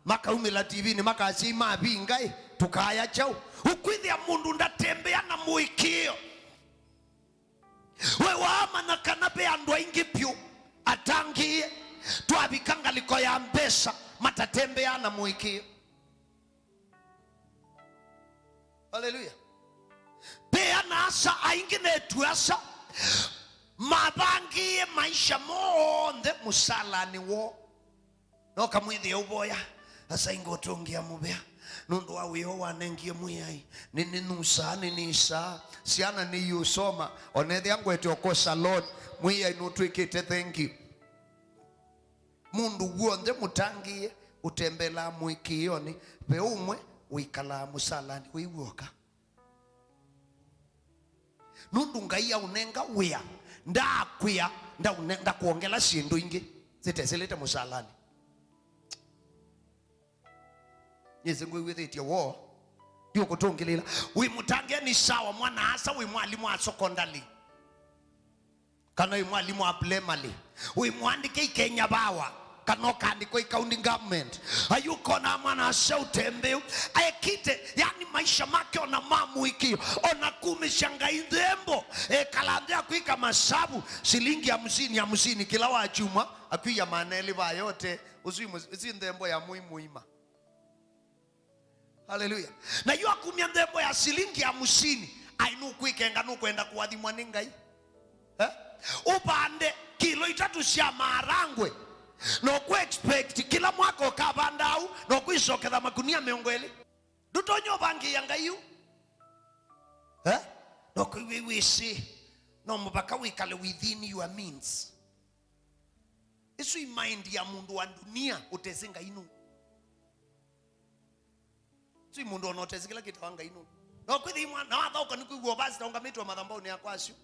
makaumĩla T V-nĩ, makasya, "Imavinga ĩ, tũkaya kyaũ?" Ũkwĩthĩa mũndũ ndatembea na mũĩkĩĩo. We waamanya kana ve andũ aingĩ vyũ atangĩĩe twavika ngalĩko ya mbesa matatembea na mũĩkĩĩo. Haleluya. Ve ana-a-asa aingĩ na eĩtu-a-asa mavangĩĩe maisha moo onthe mũsalanĩ woo. No kamwĩthĩe ũvoya, "Asa ingũtũngĩa mũvea, Nũndũ wa wĩa ũũ wanengie Mwĩai, nĩ, nĩnũsaa, nĩnĩsaa, syana nĩiũsoma, o na ethĩa ngwete o kwa salon, Mwĩai nũtwĩkĩte thank you. Mũndũ w'onthe mũtangĩĩe ũtembelaa mũĩkĩĩonĩ, ve ũmwe wĩkalaa mũsalanĩ wĩ w'oka. Nũndũ Ngai aũnenga wĩa, ndaakwĩa, ndaũne-, ndakwongela syĩndũ ingĩ syĩtesĩlĩte mũsalanĩ. Nyĩsĩ ngwĩw'ĩthĩtye woo, ndiũkũtũngĩlĩĩla. Wĩ mũtangĩĩe nĩ sawa, mwana-a-asa wĩ mwalimũ wa sekondalĩ, kana wĩ mwalimũ wa primary, wĩ mũandĩke i Kenya Power, kana ũkaandĩkwa i county government. Ayũkona mwana-a-asa ũtembeu, ekĩte, yani, maisha make ona ma mũĩkĩĩo, ona kumĩsya Ngai nthembo, ekala nthĩ akwĩka masavu, silingi hamsini, hamsini kĩla wa kyumwa, akwia maana elĩ va yote. Ũsu i mũs-, ĩsu nthembo ya mũi mũima. Haleluya. Na yu akumya nthembo ya silingi hamsini, ai, nũkwĩkenga, nũkwenda kũathimwa nĩ Ngai? Eh? Ũvande kilo itatũ sya maarangwe, na ũkũ expect kĩla mwaka ũkavanda au, na ũkwĩsoketha makunia mĩongo ĩlĩ. Ndũtonya ũvangĩĩa Ngai yu. Eh? Na ũkwĩw'a wĩsĩ, no mũvaka wĩkale within your means. Ĩsu i mind ya mũndũ wa ndunia ũtesĩ Ngai nũũ. Ĩsu i mũndũ ona ũtesĩ kĩla kĩtawa Ngai nũũ. No kwĩthĩ imwe, na wathaũka nĩ kwĩw'a pastor ũngamĩtwe mathambaũnĩ ya kwasyo.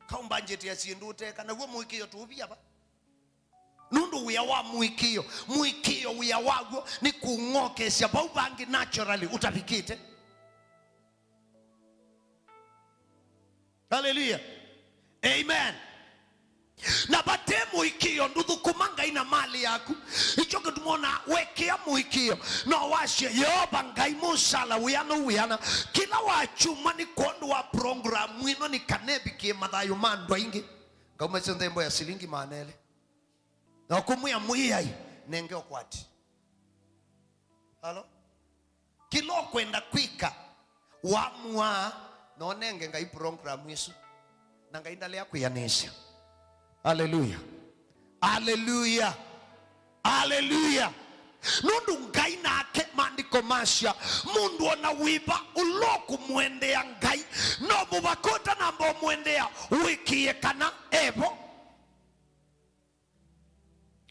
Kaũmbanjĩtĩa syĩndũ ũteka, naw'o mũĩkĩĩo tũũvia va? Nũndũ wĩa wa mũĩkĩĩo, mũĩkĩĩo wĩa waw'o nĩ kũng'okesya vau vangĩ naturally ũtavikĩte. Haleluya. Amen. Na vate mũĩkĩĩo ndũthũkũma Ngai na malĩ yaku. Nĩkyo kĩtuma ona wekĩa mũĩkĩĩo, no wasye, Yeova Ngai, mũsala wĩana ũwĩana? Kĩla wa kyumwa nĩ kwondũ wa program ĩno nĩ kana ĩvikĩe mathayũ ma andũ aingĩ. Ngaumasya nthembo ya silingi maana elĩ. Na ũkũmwĩa Mwĩai, nenge ũkwati. Halo? Kĩla ũkwenda kwĩka, wamũaa, na ũnenge Ngai program ĩsu. Na Ngai ndalea kwĩanĩsya. Aleluya. Aleluya. Aleluya. Nũndũ Ngai nake, maandĩko masya, mũndũ ona wĩva ũla ũkũmwendea Ngai, no mũvaka ũtanamba ũmwendea wĩkĩĩe kana evo.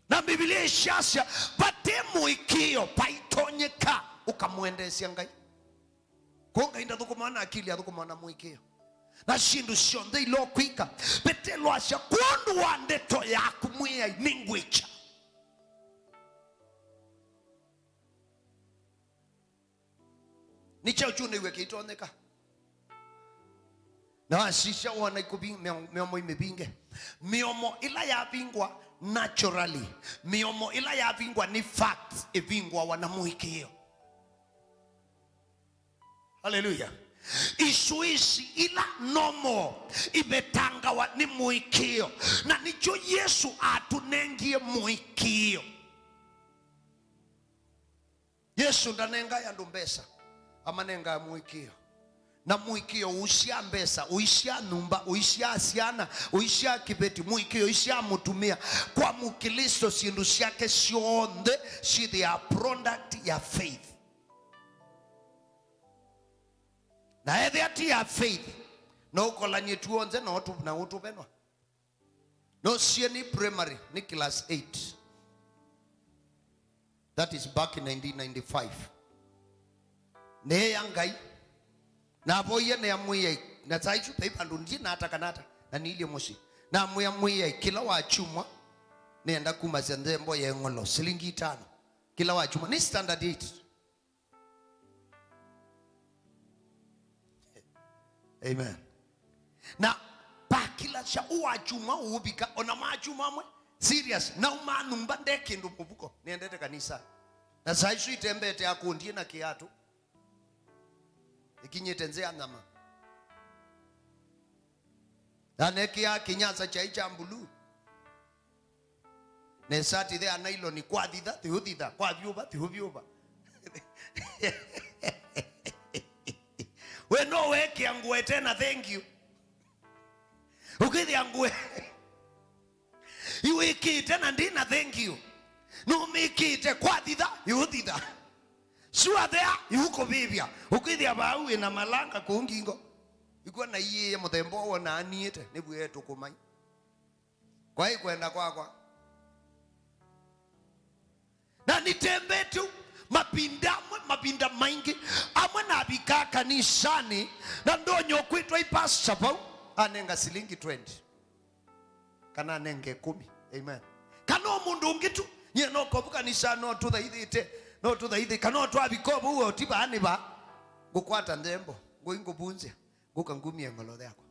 Na Mbivilia ĩsyasya, vate mũĩkĩĩo vaitonyeka ũkamwendeesya Ngai. Kwoou Ngai ndathũkũmaa na akili, athũkũmaa na mũĩkĩĩo. Na syĩndũ syonthe ila ũkwĩka, Vetelo asya, kwondũ wa ndeto yaku Mwĩai nĩngwĩkya. Nĩ kyaũ kyũnĩw'e kĩitonyeka? Na wasisya wona ikũvi-, mĩo-, mĩomo imĩvinge. Mĩomo ĩla yavingwa naturally, mĩomo ĩla yavingwa nĩ facts, ĩvingwawa na mũĩkĩĩo. Haleluya. Isuisi ila normal ivetangawa nĩ mũĩkĩĩo, na nĩkyo Yesũ atũnengie mũĩkĩĩo. Yesũ ndanengae andũ mbesa, amanengae mũĩkĩĩo. Na mũĩkĩĩo ũisyaa mbesa, ũisyaa nyũmba, ũisyaa syana, ũisyaa kĩveti, mũĩkĩĩo ũisyaa mũtumĩa. Kwa Mũklĩsto, syĩndũ syake syonthe syĩthĩaa product ya faith. Na ethĩa ti ya faith, no ũkolany'e tuonthe na ũtũ-, na ũtũvenwa. Nosie nĩ primary, nĩ class eight. That is back in nineteen ninety-five. Neea Ngai, navoie neamwĩai, na saa isu vai vandũ ndiĩ nata kana ata, na niilye mũsyĩ. Namwĩa Mwĩai, kĩla wa kyumwa, nĩenda kumasya nthembo ya ĩng'olo, silingi itano. Kĩla wa kyumwa, nĩ standard eight. Amen. Na pakilasya ũwa kyumwa ũũvika, ona ma kyumwa amwe, serious, naumaa nyũmba nde kĩndũ mũvuko, nĩendete kanisa. Na saa isu itembete akũndie na kĩatũ, ĩkinyĩte nzĩa nyama. Na nekĩaa kĩnyasa kyai kya mbuluu. Na ĩsati ĩthea nailoni, kwathitha, thiũthitha, kwavyũva, thiũvyũva. We no wekĩa ngũa ĩte na thank you. Ũkĩthĩa ngũa iwĩkĩte na ndĩ na thank you. Nũmĩkĩte, kwathitha, yũthitha. Sure there, ĩũkũvĩvya. Ũkwĩthĩa vau wĩ na malanga kũu ngingo. Ikw'a na iĩĩe mũthemba ũũ wona aniĩte, nĩw'o etũkũmai. Kwaĩ kwenda kwakwa. Na nĩtembete ũu mavinda amwe, mavinda maingĩ. Amwe navikaa kanisanĩ, na ndonya ũkwĩtwa ĩ pastor vau, anenga silingi twenty. Kana anenge ĩkũmi. Amen. Kana o mũndũ ũngĩ tu, nyie no kovu kanisa no tũthaithĩte, no tũthaithĩ, kana o twavika o vau o ti vaa nĩ vaa, ngũkwata nthembo, ngũi ngũvunzya, ngũka ngumie ng'olothe yakwa.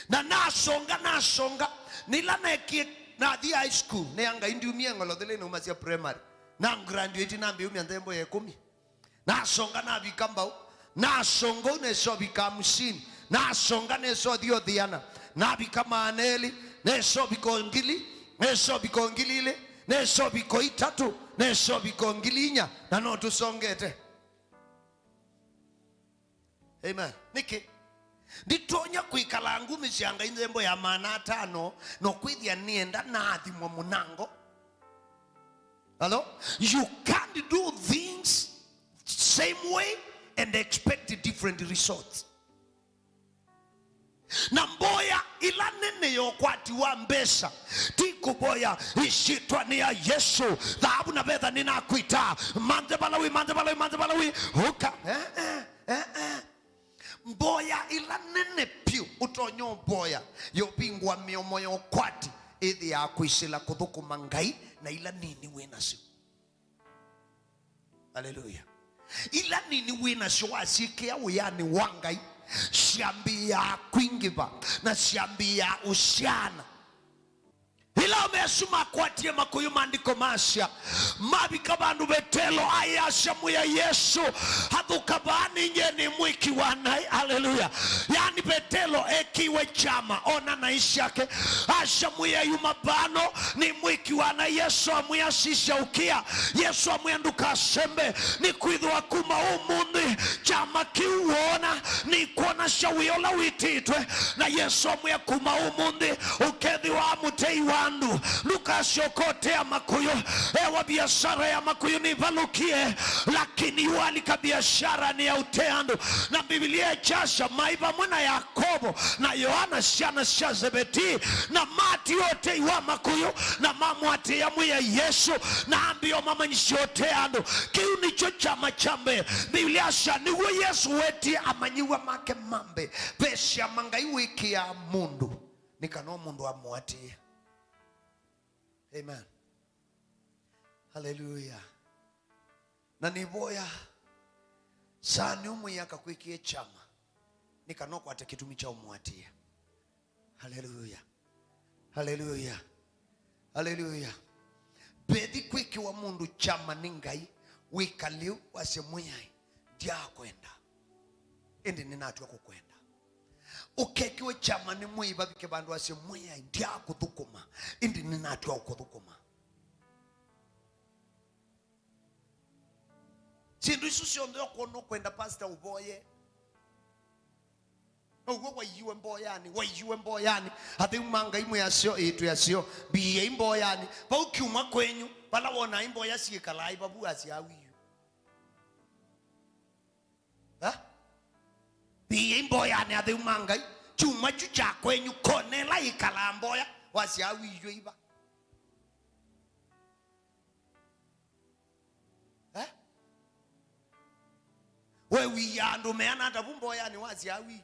Na nasonga, nasonga, nĩla nekie, nathi high school, nĩ ya Ngai ndiumie ng'olothe lĩ naumasya primary, na graduate nambĩumya nthembo ya ĩkũmi. Nasonga navika mbau, nasonga ũu nesa ũvika hamsini, nasonga nesa ũthi ũthiana, navika maana elĩ, nesa ũvika o ngili, nesa ũvika o ngili ilĩ, nesa ũvika o itatũ, nesa ũvika o ngili inya, na no tũsongete. Amen. Nĩkĩ? Nditonya kwĩkala ngumisya Ngai nthembo ya maana atano, no kwĩthĩa nĩenda naathimwa mũnango. Hello? You can't do things same way and expect different results. Na mboya ĩla nene ya ũkwati wa mbesa ti kũvoya ĩsyĩtwanĩ ya Yesũ, thaavu na vetha nĩnakwĩta, manthe vala wĩ, manthe vala wĩ, manthe vala wĩ, ũka. Eh, eh, eh, eh. Mboya ĩla nene vyũ ũtonya ũvoya ya ũvingũa mĩomo ya ũkwati ĩthĩaa kwĩsĩla kũthũkũma Ngai na ila nini wĩ nasyo. Haleluya. Ila nini wĩ nasyo wasyĩkĩa wĩanĩ wa Ngai, syambĩĩaa kwingĩva na syambĩĩaa ũsyana. Ĩla aũme asu makwatie makũyũ, maandĩko masya, mavika vandũ Vetelo ayasya, Mwĩai Yesũ, athũka vaa, ninyie nĩ mwĩki wa naĩ. Haleluya. Yaani Vetelo ekĩiwe kyama, ona naĩ syake. Asya, Mwĩai, uma vano, nĩ mwĩki wa naĩ. Yesũ amwĩa, sisya, ũkĩa. Yesũ amwĩa, ndũkasembe, nĩkwĩthĩwa kuma ũmũnthĩ kyama kĩu woona nĩkwonasya wĩa ũla wĩtĩtwe. Na Yesũ amwĩa, kuma ũmũnthĩ ũkethĩwa mũtei wa andũ, ndũkasyoka ũtea makũyũ. Ewa biashara ya makũyũ nĩvalũkie, lakini yu alika biasharanĩ ya ũtea andũ. Na Mbivilia ĩkyasya, maĩ vamwe na Yakovo na Yoana, syana sya Zebeti, na matiwa ũtei wa makũyũ, na mamũatĩĩa Mwĩai Yesũ, na ambĩa ũmamanyĩsya ũtea andũ. Kĩu nĩkyo kyama kya mbee. Mbivilia yasya nĩw'o Yesũ wetie amanyĩw'a make ma mbee. Ve syama Ngai wĩkĩaa mũndũ nĩ kana o mũndũ amũatĩĩe. Amen. Haleluya. Na nĩvoya saa nĩũmwĩaka kwĩkĩe kyama nĩ kana ũkwate kĩtumi kya ũmũatĩĩa. Haleluya. Haleluya. Haleluya. Vethi kwĩkĩwa mũndũ kyama nĩ Ngai, wĩkalĩu wasye, Mwĩai, ndyaakwenda, ĩndĩ nĩnatw'a kũkwenda. Ũkekĩwe kyama nĩ mwĩĩ, vavike vandũ wasye, Mwĩai, ndyaakũthũkũma, ĩndĩ nĩnatw'a ũkũthũkũma. Syĩndũ isu syonthe ũkwona ũkwenda pastor ũvoye. Now'o waiiwe mboyanĩ, waiiwe mboyanĩ. Atheu ma Ngai mwĩ aseo, ĩĩ twĩ aseo. Mbiĩai mboyanĩ. Vau kyumwa kwenyu, vala wonaa imboya syĩkalaa ĩvavu asya awiyu. Ha? Mbiĩai mboyanĩ atheu ma Ngai. Kyumwa kyu kya kwenyu, konela ĩkalaa mboya, wasya awiyu iva. Eh? We wia andũ meana ata vu mboyanĩ wasya awiyu?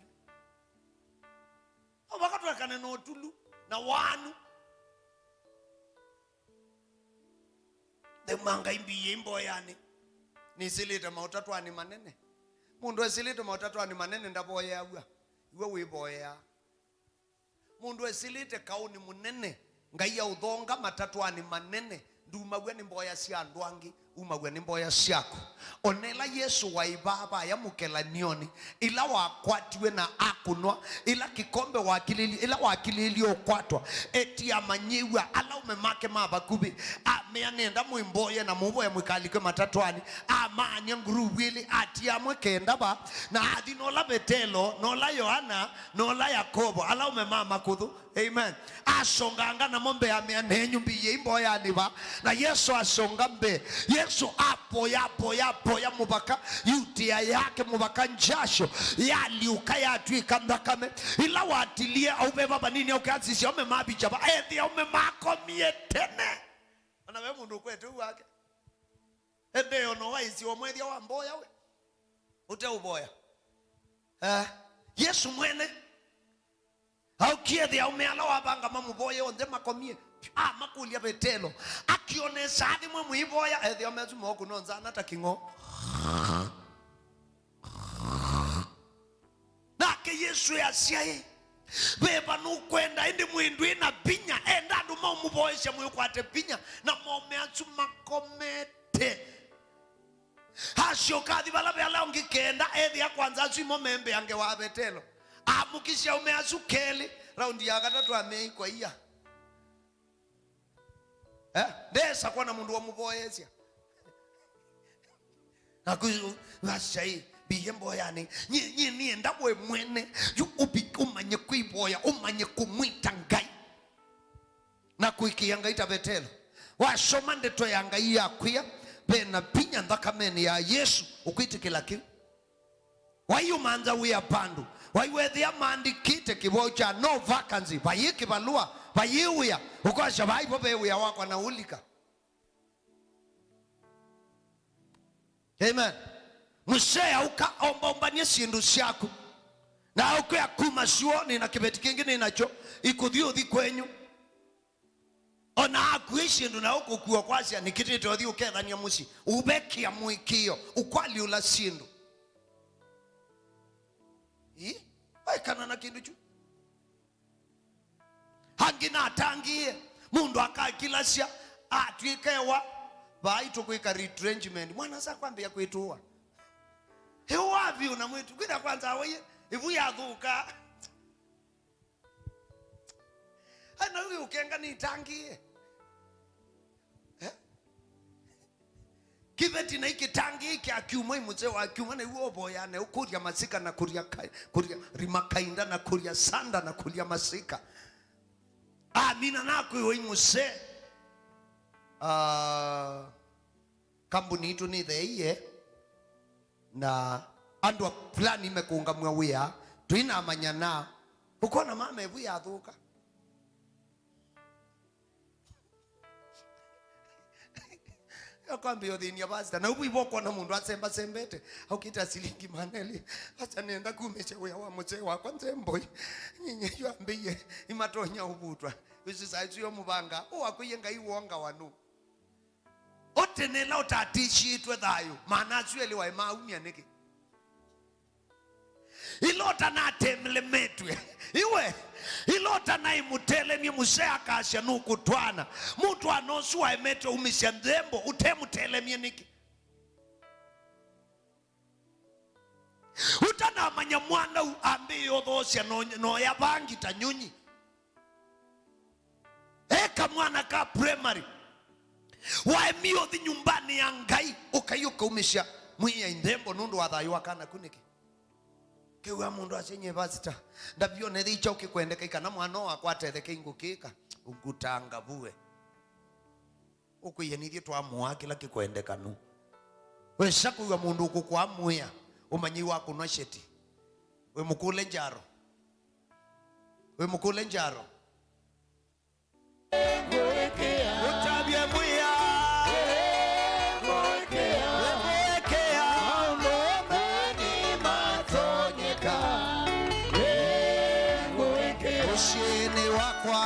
No vaka twekane na ũtulu na wanu. Theu ma Ngai mbiĩai mboyanĩ. Nĩsĩlĩte maũtatwanĩ manene. Mũndũ esĩlĩte maũtatwanĩ manene ndavoyeaw'a. Iwe wĩvoyeaa. Mũndũ esĩlĩte kaũnĩ mũnene, Ngai aũthonga matatwanĩ manene, ndumaw'a nĩ mboya sya andũ angĩ, umaw'a nĩ mboya syaku. Ona ĩla Yesũ waĩ vaa vaya mũkelanioni, ĩla wakwatiwe na akũnwa, ĩla kĩkombe wakilĩlye, ĩla wakilĩlye ũkwatwa, etie amanyĩw'a ala aũme make ma vakuvĩ, amea, nenda mwĩmboye na mũvoye mũikalikwe matatwanĩ. Amaany'a nguruvu ilĩ, atia amwe kenda va, na athi nola Vetelo, nola Yoana, nola Yakovo, ala aũme ma makũthũ. Amen. Asonganga namo mbee, amea, nenyu mbiĩai mboyanĩ va. Na Yesũ asonga mbee. Yesũ Yesũ avoya, avoya, avoya mũvaka yutĩa yake, mũvaka njasho yaliũka yatw'ĩka nthakame. Ĩla watilie aũveva vanini, aũke asisya aũme mavicha va, ethĩa aũme makomie tene. Ona ve mũndũ ũkwete ũu wake. Ende ona waisye ũmwethĩa wa mboya we. Ũteũvoya. Eh, Yesũ mwene. Aũkie ethĩa aũme ala wavanga mamũvoye onthe makomie. Amakũlya Vetelo. Akĩonesa athimwe mũivoya, ethĩa aũme asu mokũnonzana ta kĩng'o. Nake Yesũ easya ĩ, veva nũkwenda, ĩndĩ mwĩĩ ndwĩ na vinya, enda andũ maũmũvoesya mwĩĩ ũkwate vinya, na maũme asu makomete. Asyoka athi vala ve ala ũngĩ kenda, ethĩa kwanza asu imo membeange wa Vetelo. Amũkisya aũme asu kelĩ, raundi ya katatũ ameikwa ia. Eh? Ndesa kwona mũndũ wamũvoyesya. Naku vasai, mbiye mboyanĩ. Nyie, nyie nienda we mwene, yu ũmanye kwĩvoya, ũmanye kũmwĩta Ngai. Na kũĩkĩĩa Ngai ta Vetelo. Wasoma ndeto ya Ngai yakwĩa, ve na vinya nthakamenĩ ya Yesũ, ũkwĩtĩkĩla kĩu. Vai ũmantha wĩa vandũ, vai wethĩa maandĩkĩte kĩvoo kya no vacancy, vayĩ kĩvalũa, vayĩ wĩa, ũkasya, vai vo ve wĩa wakwa na ũlika. Amen. Mũsee aũka ombaũmbany'e syĩndũ syaku. Na aũkwĩa kuma syũo, nĩ na kĩveti kĩngĩ nĩ nakyo, ikũthi ũthi kwenyu. Ona akuĩ syĩndũ na ũkũkua kwasya, nĩkĩtĩte ũthi ũkethany'a mũsyĩ. Ũvekĩa mũĩkĩĩo, ũkwaliũla syĩndũ. Ĩ? Waĩkana na kĩndũ kyu. Angĩ natangĩĩe, mũndũ akakilasya, atw'ĩka ewa, vai tũkwĩka retrenchment. Mwana sa kwambĩĩa kwĩtũũa. Ĩũa vyũ na mwĩtu, kwĩtha kwanza awaie, ĩvu yathũka. Ana ũyũ ũkenga nĩtangĩĩe. Eh? Kĩveti na ikĩtangĩĩe kya kyumwa, imũseo wa kyumwa, na iw'o ũvoyane, ũkũlya masika na kũlya ka-, kũlya rima kainda na kũlya sanda na kũlya masika. Amina nakwĩwa imũsee. Ah, kambuni itũ nĩtheeie, na andũ a fulani mekũngamw'a wĩa, tũinamanya na ũkona mama evu yathũka. Akwambia ũthĩnia pastor. Na ũvu ivo ũkona mũndũ asembasembete, aũkĩta silingi maneli. Pastor, nenda kumĩsya wĩa wa mũsee wakwa nzemboi. Nyinyi yu ambĩie, imatonya ũvutwa. Wĩsĩ saa isu yo mũvanga, ũwakwĩie Ngai wonga wanu. Ũtene ĩla ũtatĩsyĩtwe thayũ, maana asu elĩ waĩ maumya nĩkĩ? Ĩla ũtanatelemete, iwe, ĩla ũtanaĩ mũtelemye, mũsee akasya nũkũtwaana. Mũtwaano ũsu waemete umĩsya nthembo, ũtemũtelemye nĩkĩ? Ũtanamanya mwana u ambĩĩe ũthoosya no, noya vangi ta nyũnyi. E kamwana ka primary. Waemie ũthi nyũmbanĩ ya Ngai, ũkai ũkaumĩsya Mwĩai nthembo nũndũ wa thayũ wa kana ku nĩkĩ? Kĩw'a mũndũ asya, "Nyie pastor, ndavyona ĩthĩ kyaũ kĩkwendeka, ĩ kana mwana ũũ wakwa atetheke ingũkĩka, ũngutanga vue." Ũkwĩie nithyĩ twamũaa kĩla kĩkwendeka nũ? Wesa kwĩw'a mũndũ ũkũkũamũĩa, ũmanye wakũnwa sheti. Wĩ mũkũle njaro. Wĩ mũkũle njaro. Ũtavye mwĩa. Ngũĩkĩa. Ngũĩkĩa. Maũndũ onthe nĩmatonyeka. Ngũĩkĩa. Mũsyĩnĩ wakwa.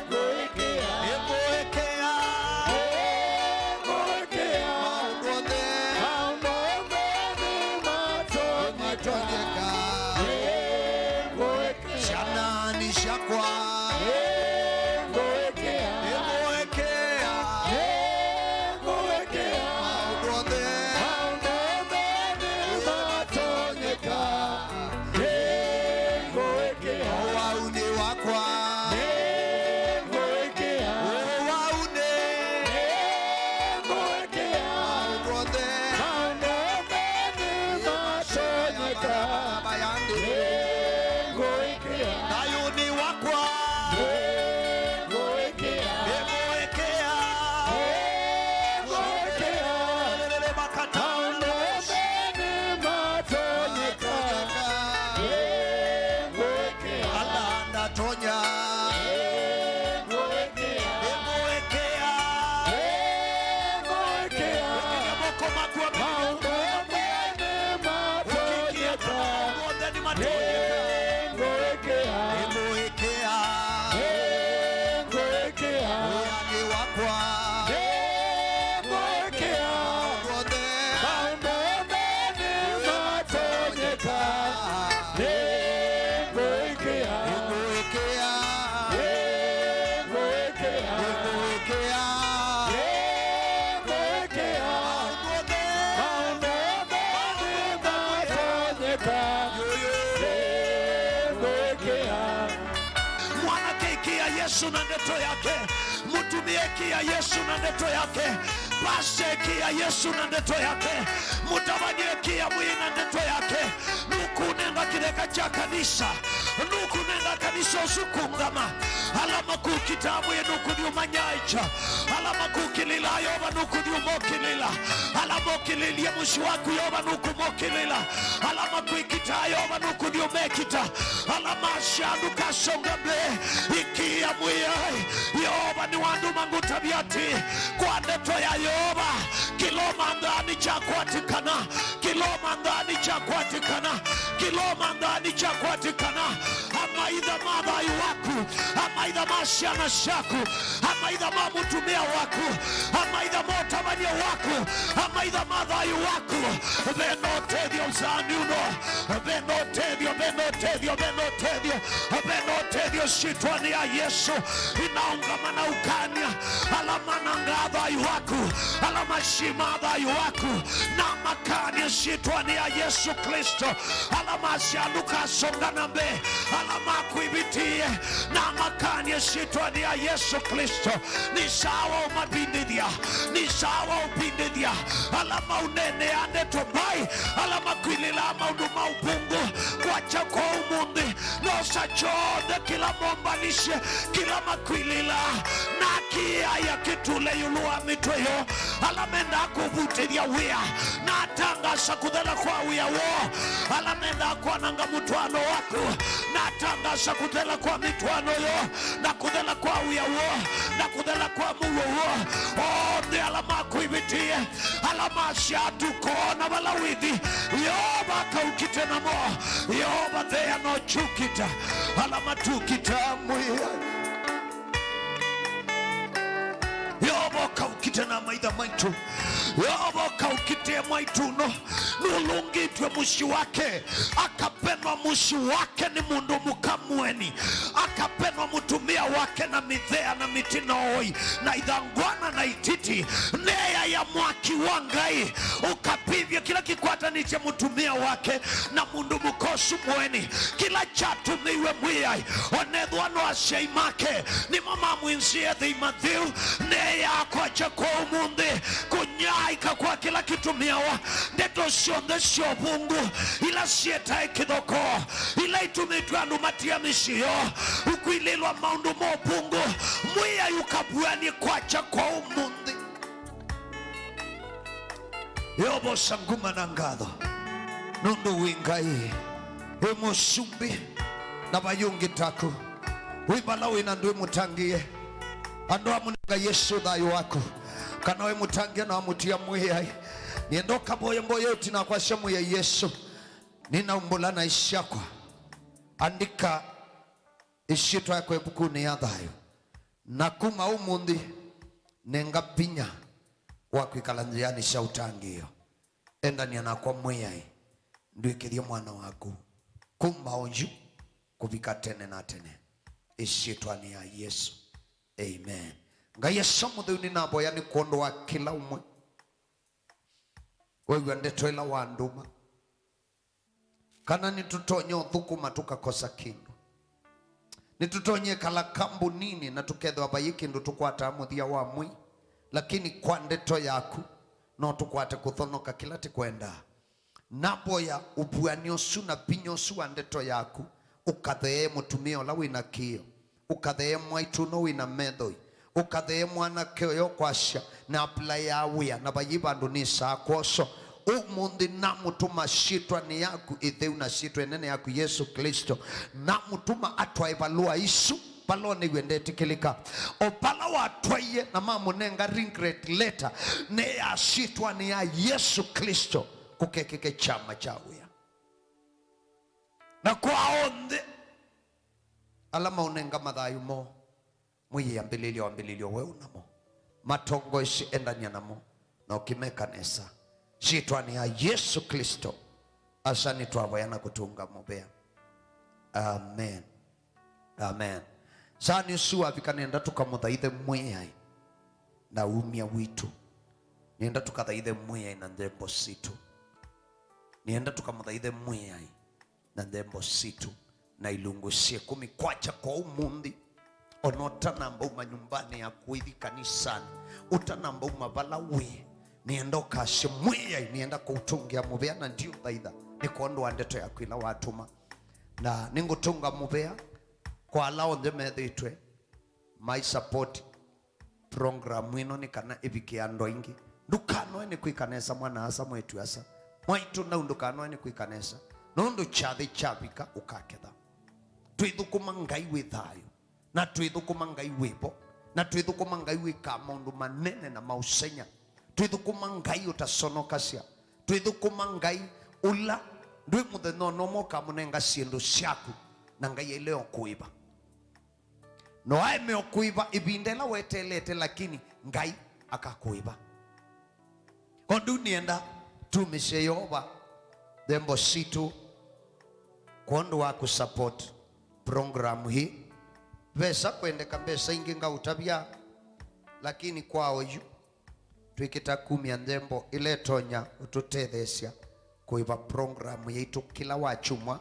Ngũĩkĩa. Ngũĩkĩa. Ngũĩkĩa. Maũndũ onthe. Maũndũ onthe nĩmatonyeka. Ngũĩkĩa. Syana nĩ syakwa. Ngũĩkĩa. Ngũĩkĩa. Ngũĩkĩa. Maũndũ onthe. Maũndũ onthe nĩmatonyeka. Ngũĩkĩa. Ũwau nĩ wakwa. Yesu na ndeto yake. Mũtumĩa ĩkĩĩa Yesu na ndeto yake. Pasta ĩkĩĩa Yesu na ndeto yake. Mũtavany'a ĩkĩĩa mwĩĩ na ndeto yake. Nũkũnenga kĩtheka kya kanisa. Nũkũnenga kanisa ũsu kũngama. Ala makũkitaa mwĩĩ nũkũthi ũmanyaĩkya. Ala makũkĩlĩlaa Yeova nũkũthi ũmokĩlĩla. Ala mokĩlĩlye mũsyĩ waku Yeova nũkũmokĩlĩla. Ala makwĩkitaa Yeova nũkũthi ũmekita. Ala masya ndũkasonga mbee, ĩkĩĩa Mwĩai. Yeova nĩwandũma ngũtavya atĩĩ, kwa ndeto ya Yeova, kĩla ũmanthaa nĩkyakwatĩkana, kĩla ũmanthaa nĩkyakwatĩkana, kĩla ũmanthaa nĩkyakwatĩkana. Amaitha ma thayũ waku, amaitha ma syana syaku, amaitha ma mũtumĩa waku, amaitha ma ũtavany'a waku, amaitha ma thayũ waku. Ve na ũtethyo nzaanĩ ũno. Ve na ũtethyo, ve na ũtethyo, ve na ũtethyo, ve na ũtethyo syĩtwanĩ ya Yesu. Nĩnaũngama na ũkany'a ala manangaa thayũ waku, ala masyimaa thayũ waku, namakany'a syĩtwanĩ ya Yesu Klĩsto. Ala masya ndũkasonga na mbee, ala makwĩvĩtĩe, namakany'a syĩtwanĩ ya Yesu Klĩsto. Nĩ sawa ũmavindĩthya, nĩ sawa ũvindĩthya ala maũneenea ndeto mbaĩ, ala makwĩlĩlaa maũndũ ma ũvũngũ. Kwakya kwa ũmũnthĩ, nosa kyonthe kĩla mombanisye, kĩla makwĩlĩlaa, nakĩaya kĩtũle ĩũlũ wa mĩtwe yoo. Ala mendaa kũvutĩthya wĩa, natangasa kũthela kwa wĩa woo. Ala mendaa kwananga mũtwaano waku, natangasa kũthela kwa mĩtwaano yoo, na kũthela kwa wĩa woo, na kũthela kwa mũuo woo. Onthe ala makwĩvĩtĩe, ala masya ndũkoona vala wĩthi, Yeova akaũkite namo. Yeova theana ũkyũkita ala matukita Mwĩai. Yeova ũkaũkite na maitha maitũ. Yeova ũkaũkite mwaitũ ũno. Nũlũngĩtw'e mũsyĩ wake, akapenwa mũsyĩ wake nĩ mũndũ mũka mũeni, akapenwa mũtumĩa wake na mĩthea na mĩtĩ na ũoi na ithangwana na ititi. Neeaĩa mwaki wa Ngai ũkavĩvye kĩla kĩkwatanĩtye mũtumĩa wake na mũndũ mũka ũsu mũeni. Kĩla kyatũmĩiwe Mwĩai, onethwa no asyai make nĩmo mamwĩnzĩe thei matheu, neeakwakya kwa ũmũnthĩ, kũnyaĩka kwa kĩla kĩtũmĩawa, ndeto syonthe sya ũvũngũ ila syĩtae kĩthokoo, ila itũmĩtw'e andũ matia mĩsyĩ yoo, ũkwĩlĩlwa maũndũ ma ũvũngũ, Mwĩai ũkavuanĩ kwakya kwa ũmũnthĩ. Yeova osa nguma na ngatho, nũndũ wĩ Ngai, wĩ mũsumbĩ, na vai ũngĩ taku. Wĩ vala wĩ na ndwĩ mũtangĩĩe. Andũ amũnenga Yesũ thayũ waku, kana wĩ mũtangĩĩe na wamũtia Mwĩai. Nĩenda ũkavoye mboya ũtina kwasya, Mwĩai Yesũ, nĩnaumbũla naĩ syakwa. Andĩka ĩsyĩtwa yakwa ĩvukunĩ ya thayũ. Na kuma ũmũnthĩ, nenga vinya wa kwĩkala nzĩanĩ sya ũtangĩĩo. Endania nakwa Mwĩai, ndw'ĩkĩthye mwana waku kuma oyu kũvika tene na tene, ĩsyĩtwanĩ ya Yesũ. Amen. Ngai Asa mũtheu, nĩnavoya nĩ kwondũ wa kĩla ũmwe wew'a ndeto ĩla wandũma. Kana nĩtũtonya ũthũkũma tũkakosa kĩndũ. Nĩtũtonya ĩkala kambuninĩ na tũkethĩwa vaiĩ kĩndũ tũkwataa mũthya wa mwei, lakini kwa ndeto yaku no tũkwate kũthonoka kĩla tĩkwendaa. Navoya ũvuan'yo ũsu na vinya ũsu wa ndeto yaku ũkathee mũtumĩa ũla wĩ na kĩĩo. Ũkathee mwaitũ ũno wĩ na methoi. Ũkathee mwanake ũyo kwasya, na apply ya wĩa, na vaiĩ vandũ nĩsaa kwoso. Ũmũnthĩ namũtũma syĩtwanĩ yaku ĩtheu na syĩtwa ĩnene yaku Yesũ Klĩsto. Namũtũma atwae valũa isu vala ũnĩw'e ndetĩkĩlĩka. O vala watwaie na mamũnenga regret letter, nĩ ya syĩtwanĩ ya Yesũ Klĩsto, kũkekĩke kyama kya wĩa. Na kwa onthe ala maũnenga mathayũ moo, Mwĩai ambĩlĩlyo wambĩlĩlyo weũ namo. Matongoesye, endany'a namo, na ũkĩmeka nesa. Syĩtwanĩ ya Yesũ Klĩsto, Asa nĩtwavoya na kũtũnga mũvea. Amen. Amen. Saanĩ ũsu wavika, nĩenda tũkamũthaithe Mwĩai na umya witũ. Nĩenda tũkathaithe Mwĩai na nthembo sitũ. Nĩenda tũkamũthaithe Mwĩai na nthembo sitũ na ilungu sya ĩkũmi. Kwakya kwa ũmũnthĩ, O na ũtanamba uma nyũmbanĩ yaku ũithi kanisanĩ, ũtanamba uma vala wĩ, nĩenda ũkasye, "Mwĩai, nĩenda kũũtũngĩa mũvea na ndiũthaitha nĩ kwondũ wa ndeto yaku ĩla watũma." Na nĩngũtũnga mũvea kwa ala onthe methĩĩtwe mai support program ĩno nĩ kana ĩvike andũ aingĩ. Ndũkanoe nĩ kwĩka nesa, mwana-a-asa, mwĩĩtu-a-asa, mwaitũ nau, ndũkanoe nĩ kwĩka nesa, nũndũ kyathĩ kyavika ũkaketha. Twĩthũkũma Ngai wĩ thayũ, na twĩthũkũma Ngai wĩ vo, na twĩthũkũma Ngai wĩkaa maũndũ manene na ma ũseng'a. Twĩthũkũma Ngai ũtasonokasya. Twĩthũkũma Ngai ũla ndwĩ mũthenya o na ũmwe ũkamũnenga syĩndũ syaku, na Ngai ailea o kũĩva. No aeme o kũĩva ĩvinda ĩla weteelete, lakini Ngai akakũĩva. Kwoou nĩenda tumĩsye Yeova nthembo sitũ kwondũ wa kũsupport program hii. Vesa kwendeka mbesa ingĩ ngaũtavya, lakini kwa oyu twĩkĩta kumya nthembo ĩla ĩtonya ũtũtetheesya kũĩva program yaitũ kĩla wa kyumwa.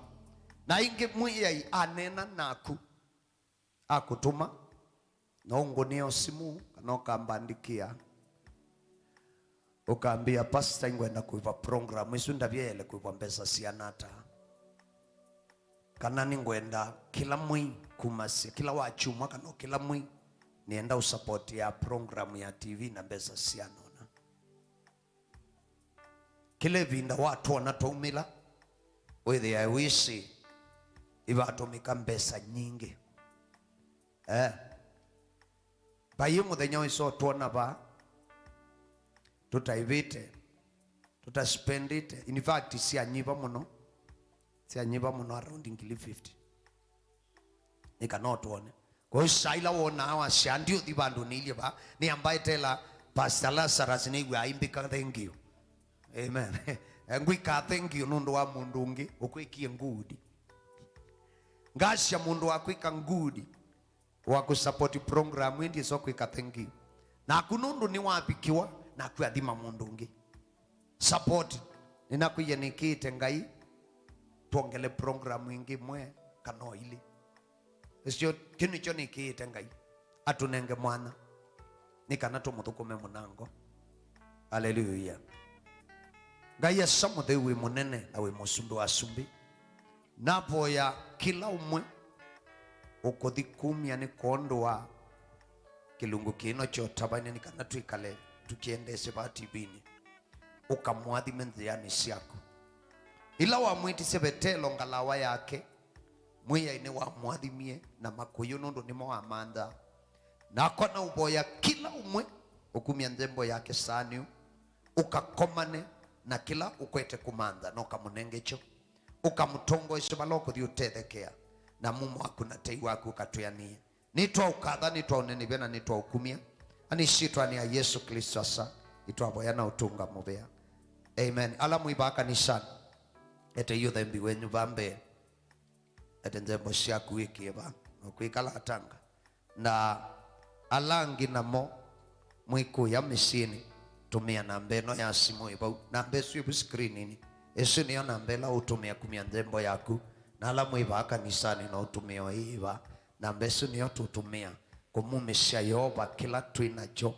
Na ingĩ Mwĩai aneena naku, akũtũma, no ũngũnĩe o simũ kana ũkambandĩkĩa, ũkambĩa, "Pastor, ingwenda kũĩva program ĩsu, ndavya yaĩle kũĩvwa mbesa siana ata?" Kana, "Nĩngwenda kĩla mwei kumasya, kĩla wa kyumwa kana o kĩla mwei, nĩenda ũsapoti ya program ya T V na mbesa siana ũna." Kĩla ĩvinda watwona twaumĩla, wĩthĩae wĩsĩ ivatũmĩka mbesa nyingĩ. Eh. Vai mũthenya wĩsa ũtwona va tũtaĩvĩte, tũtaspendĩte. In fact, syanyiva mũno, syanyiva mũno, around ngili fifty. Nĩ kana ũtwone. Kwa hiyo, saa ila wonaa wasya, "Ndiũthi vandũ nĩilye va, nĩamba ĩtela Pastor Lazarus, nĩw'a aimbĩka thank you." Amen. Ngwĩka thank you nũndũ wa mũndũ ũngĩ ũkwĩkie good. Ngasya mũndũ wa kwĩka good, wa kũsupport program ĩndĩ ĩso kwĩka thank you. Naku nũndũ nĩwavikiwa, naku athima mũndũ ũngĩ. Support. Nĩnakwĩie nĩkĩĩte Ngai twongele program ĩngĩ ĩmwe kana o ilĩ. Ĩsyo, kĩu nĩkyo nĩkĩĩte Ngai atũnenge mwanya nĩ kana tũmũthũkũme mũnango. Aleluya. Ngai Asa mũtheu wĩ mũnene na wĩ mũsumbĩ wa asumbĩ, navoya kĩla ũmwe ũkũthi kumya nĩ kwondũ wa kĩlungu kĩno kya ũtavany'a nĩ kana twĩkale tũkĩendeesye vaa T V-nĩ. Ũkamũathime nzĩanĩ syaku. Ĩla wamwĩtisye Vetelo ngalawa yake, Mwĩai nĩwamũathimie na makũyũ nũndũ nĩmo wamanthaa. Nakwa naũvoya kĩla ũmwe ũkumya nthembo ya kĩsaanĩu, ũkakomane na kĩla ũkwete kũmantha na ũkamũnenge kyo, ũkamũtongoesye vala ũkũthi ũtethekea, na mumo waku na tei waku ũkatwĩanĩe. Nĩtwaũkatha, nĩtwaũnenevya na nĩtwaũkumya. Ani syĩtwanĩ ya Yesũ Klĩsto Asa, nĩtwavoya na ũtũnga mũvea. Amen. Ala mwĩ vaa kanisanĩ, etei ũthembi wenyu va mbee. Ete nthembo syaku wĩkĩe va, na kwĩkala atanga. Na ala angĩ namo mwĩ kũya mĩsyĩnĩ, tũmĩa namba ĩno ya simũ ĩ vau. Namba ĩsu ĩ vu screen-inĩ. Ĩsu nĩyo namba ĩla ũtũmĩa kumya nthembo yaku. Na ala mwĩ vaa kanisanĩ no ũtũmĩa o ĩĩ va. Namba ĩsu nĩyo tũtũmĩa kũmumĩsya Yeova kĩla twĩ nakyo.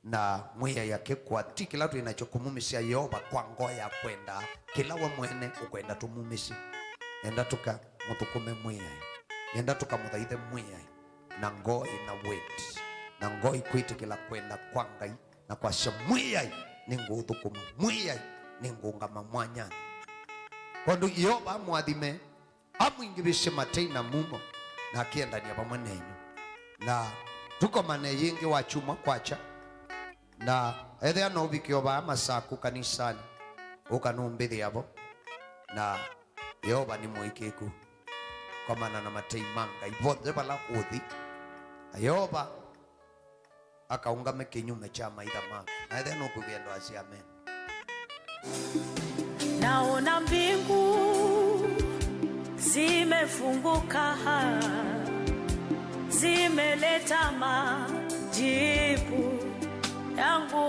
Na Mwĩai akĩkũa, ti kĩla twĩ nakyo, kũmumĩsya Yeova kwa ngoo ya kwenda kĩla we mwene ũkwenda tũmumĩsye. Enda tũkamũthũkũme Mwĩai. Enda tũkamũthaithe Mwĩai na ngoo ĩna wendi, na ngoo ĩkwĩtĩkĩla kwenda kwa Ngai, na kwasya, "Mwĩai, nĩngũũthũkũma. Mwĩai, nĩngũũngama mwanyanĩ." Kwondũ Yeova amũathime, amwingĩvĩsye matei na mumo, na akĩendany'a vamwe nenyu. Na tũkomane yĩngĩ wa kyumwa kwakya, na ethĩa no ũvike o vaa Masaku kanisanĩ, ũka nũmbĩthĩa vo, na Yeova nĩ mũĩkĩĩku. Komana na matei ma Ngai vonthe vala ũthi, na Yeova akaũngame kĩnyume kya maitha maku. Na ethĩa nũkũvĩa ndo asya amen. Naona mbingu zimefunguka, zimeleta majibu yangu.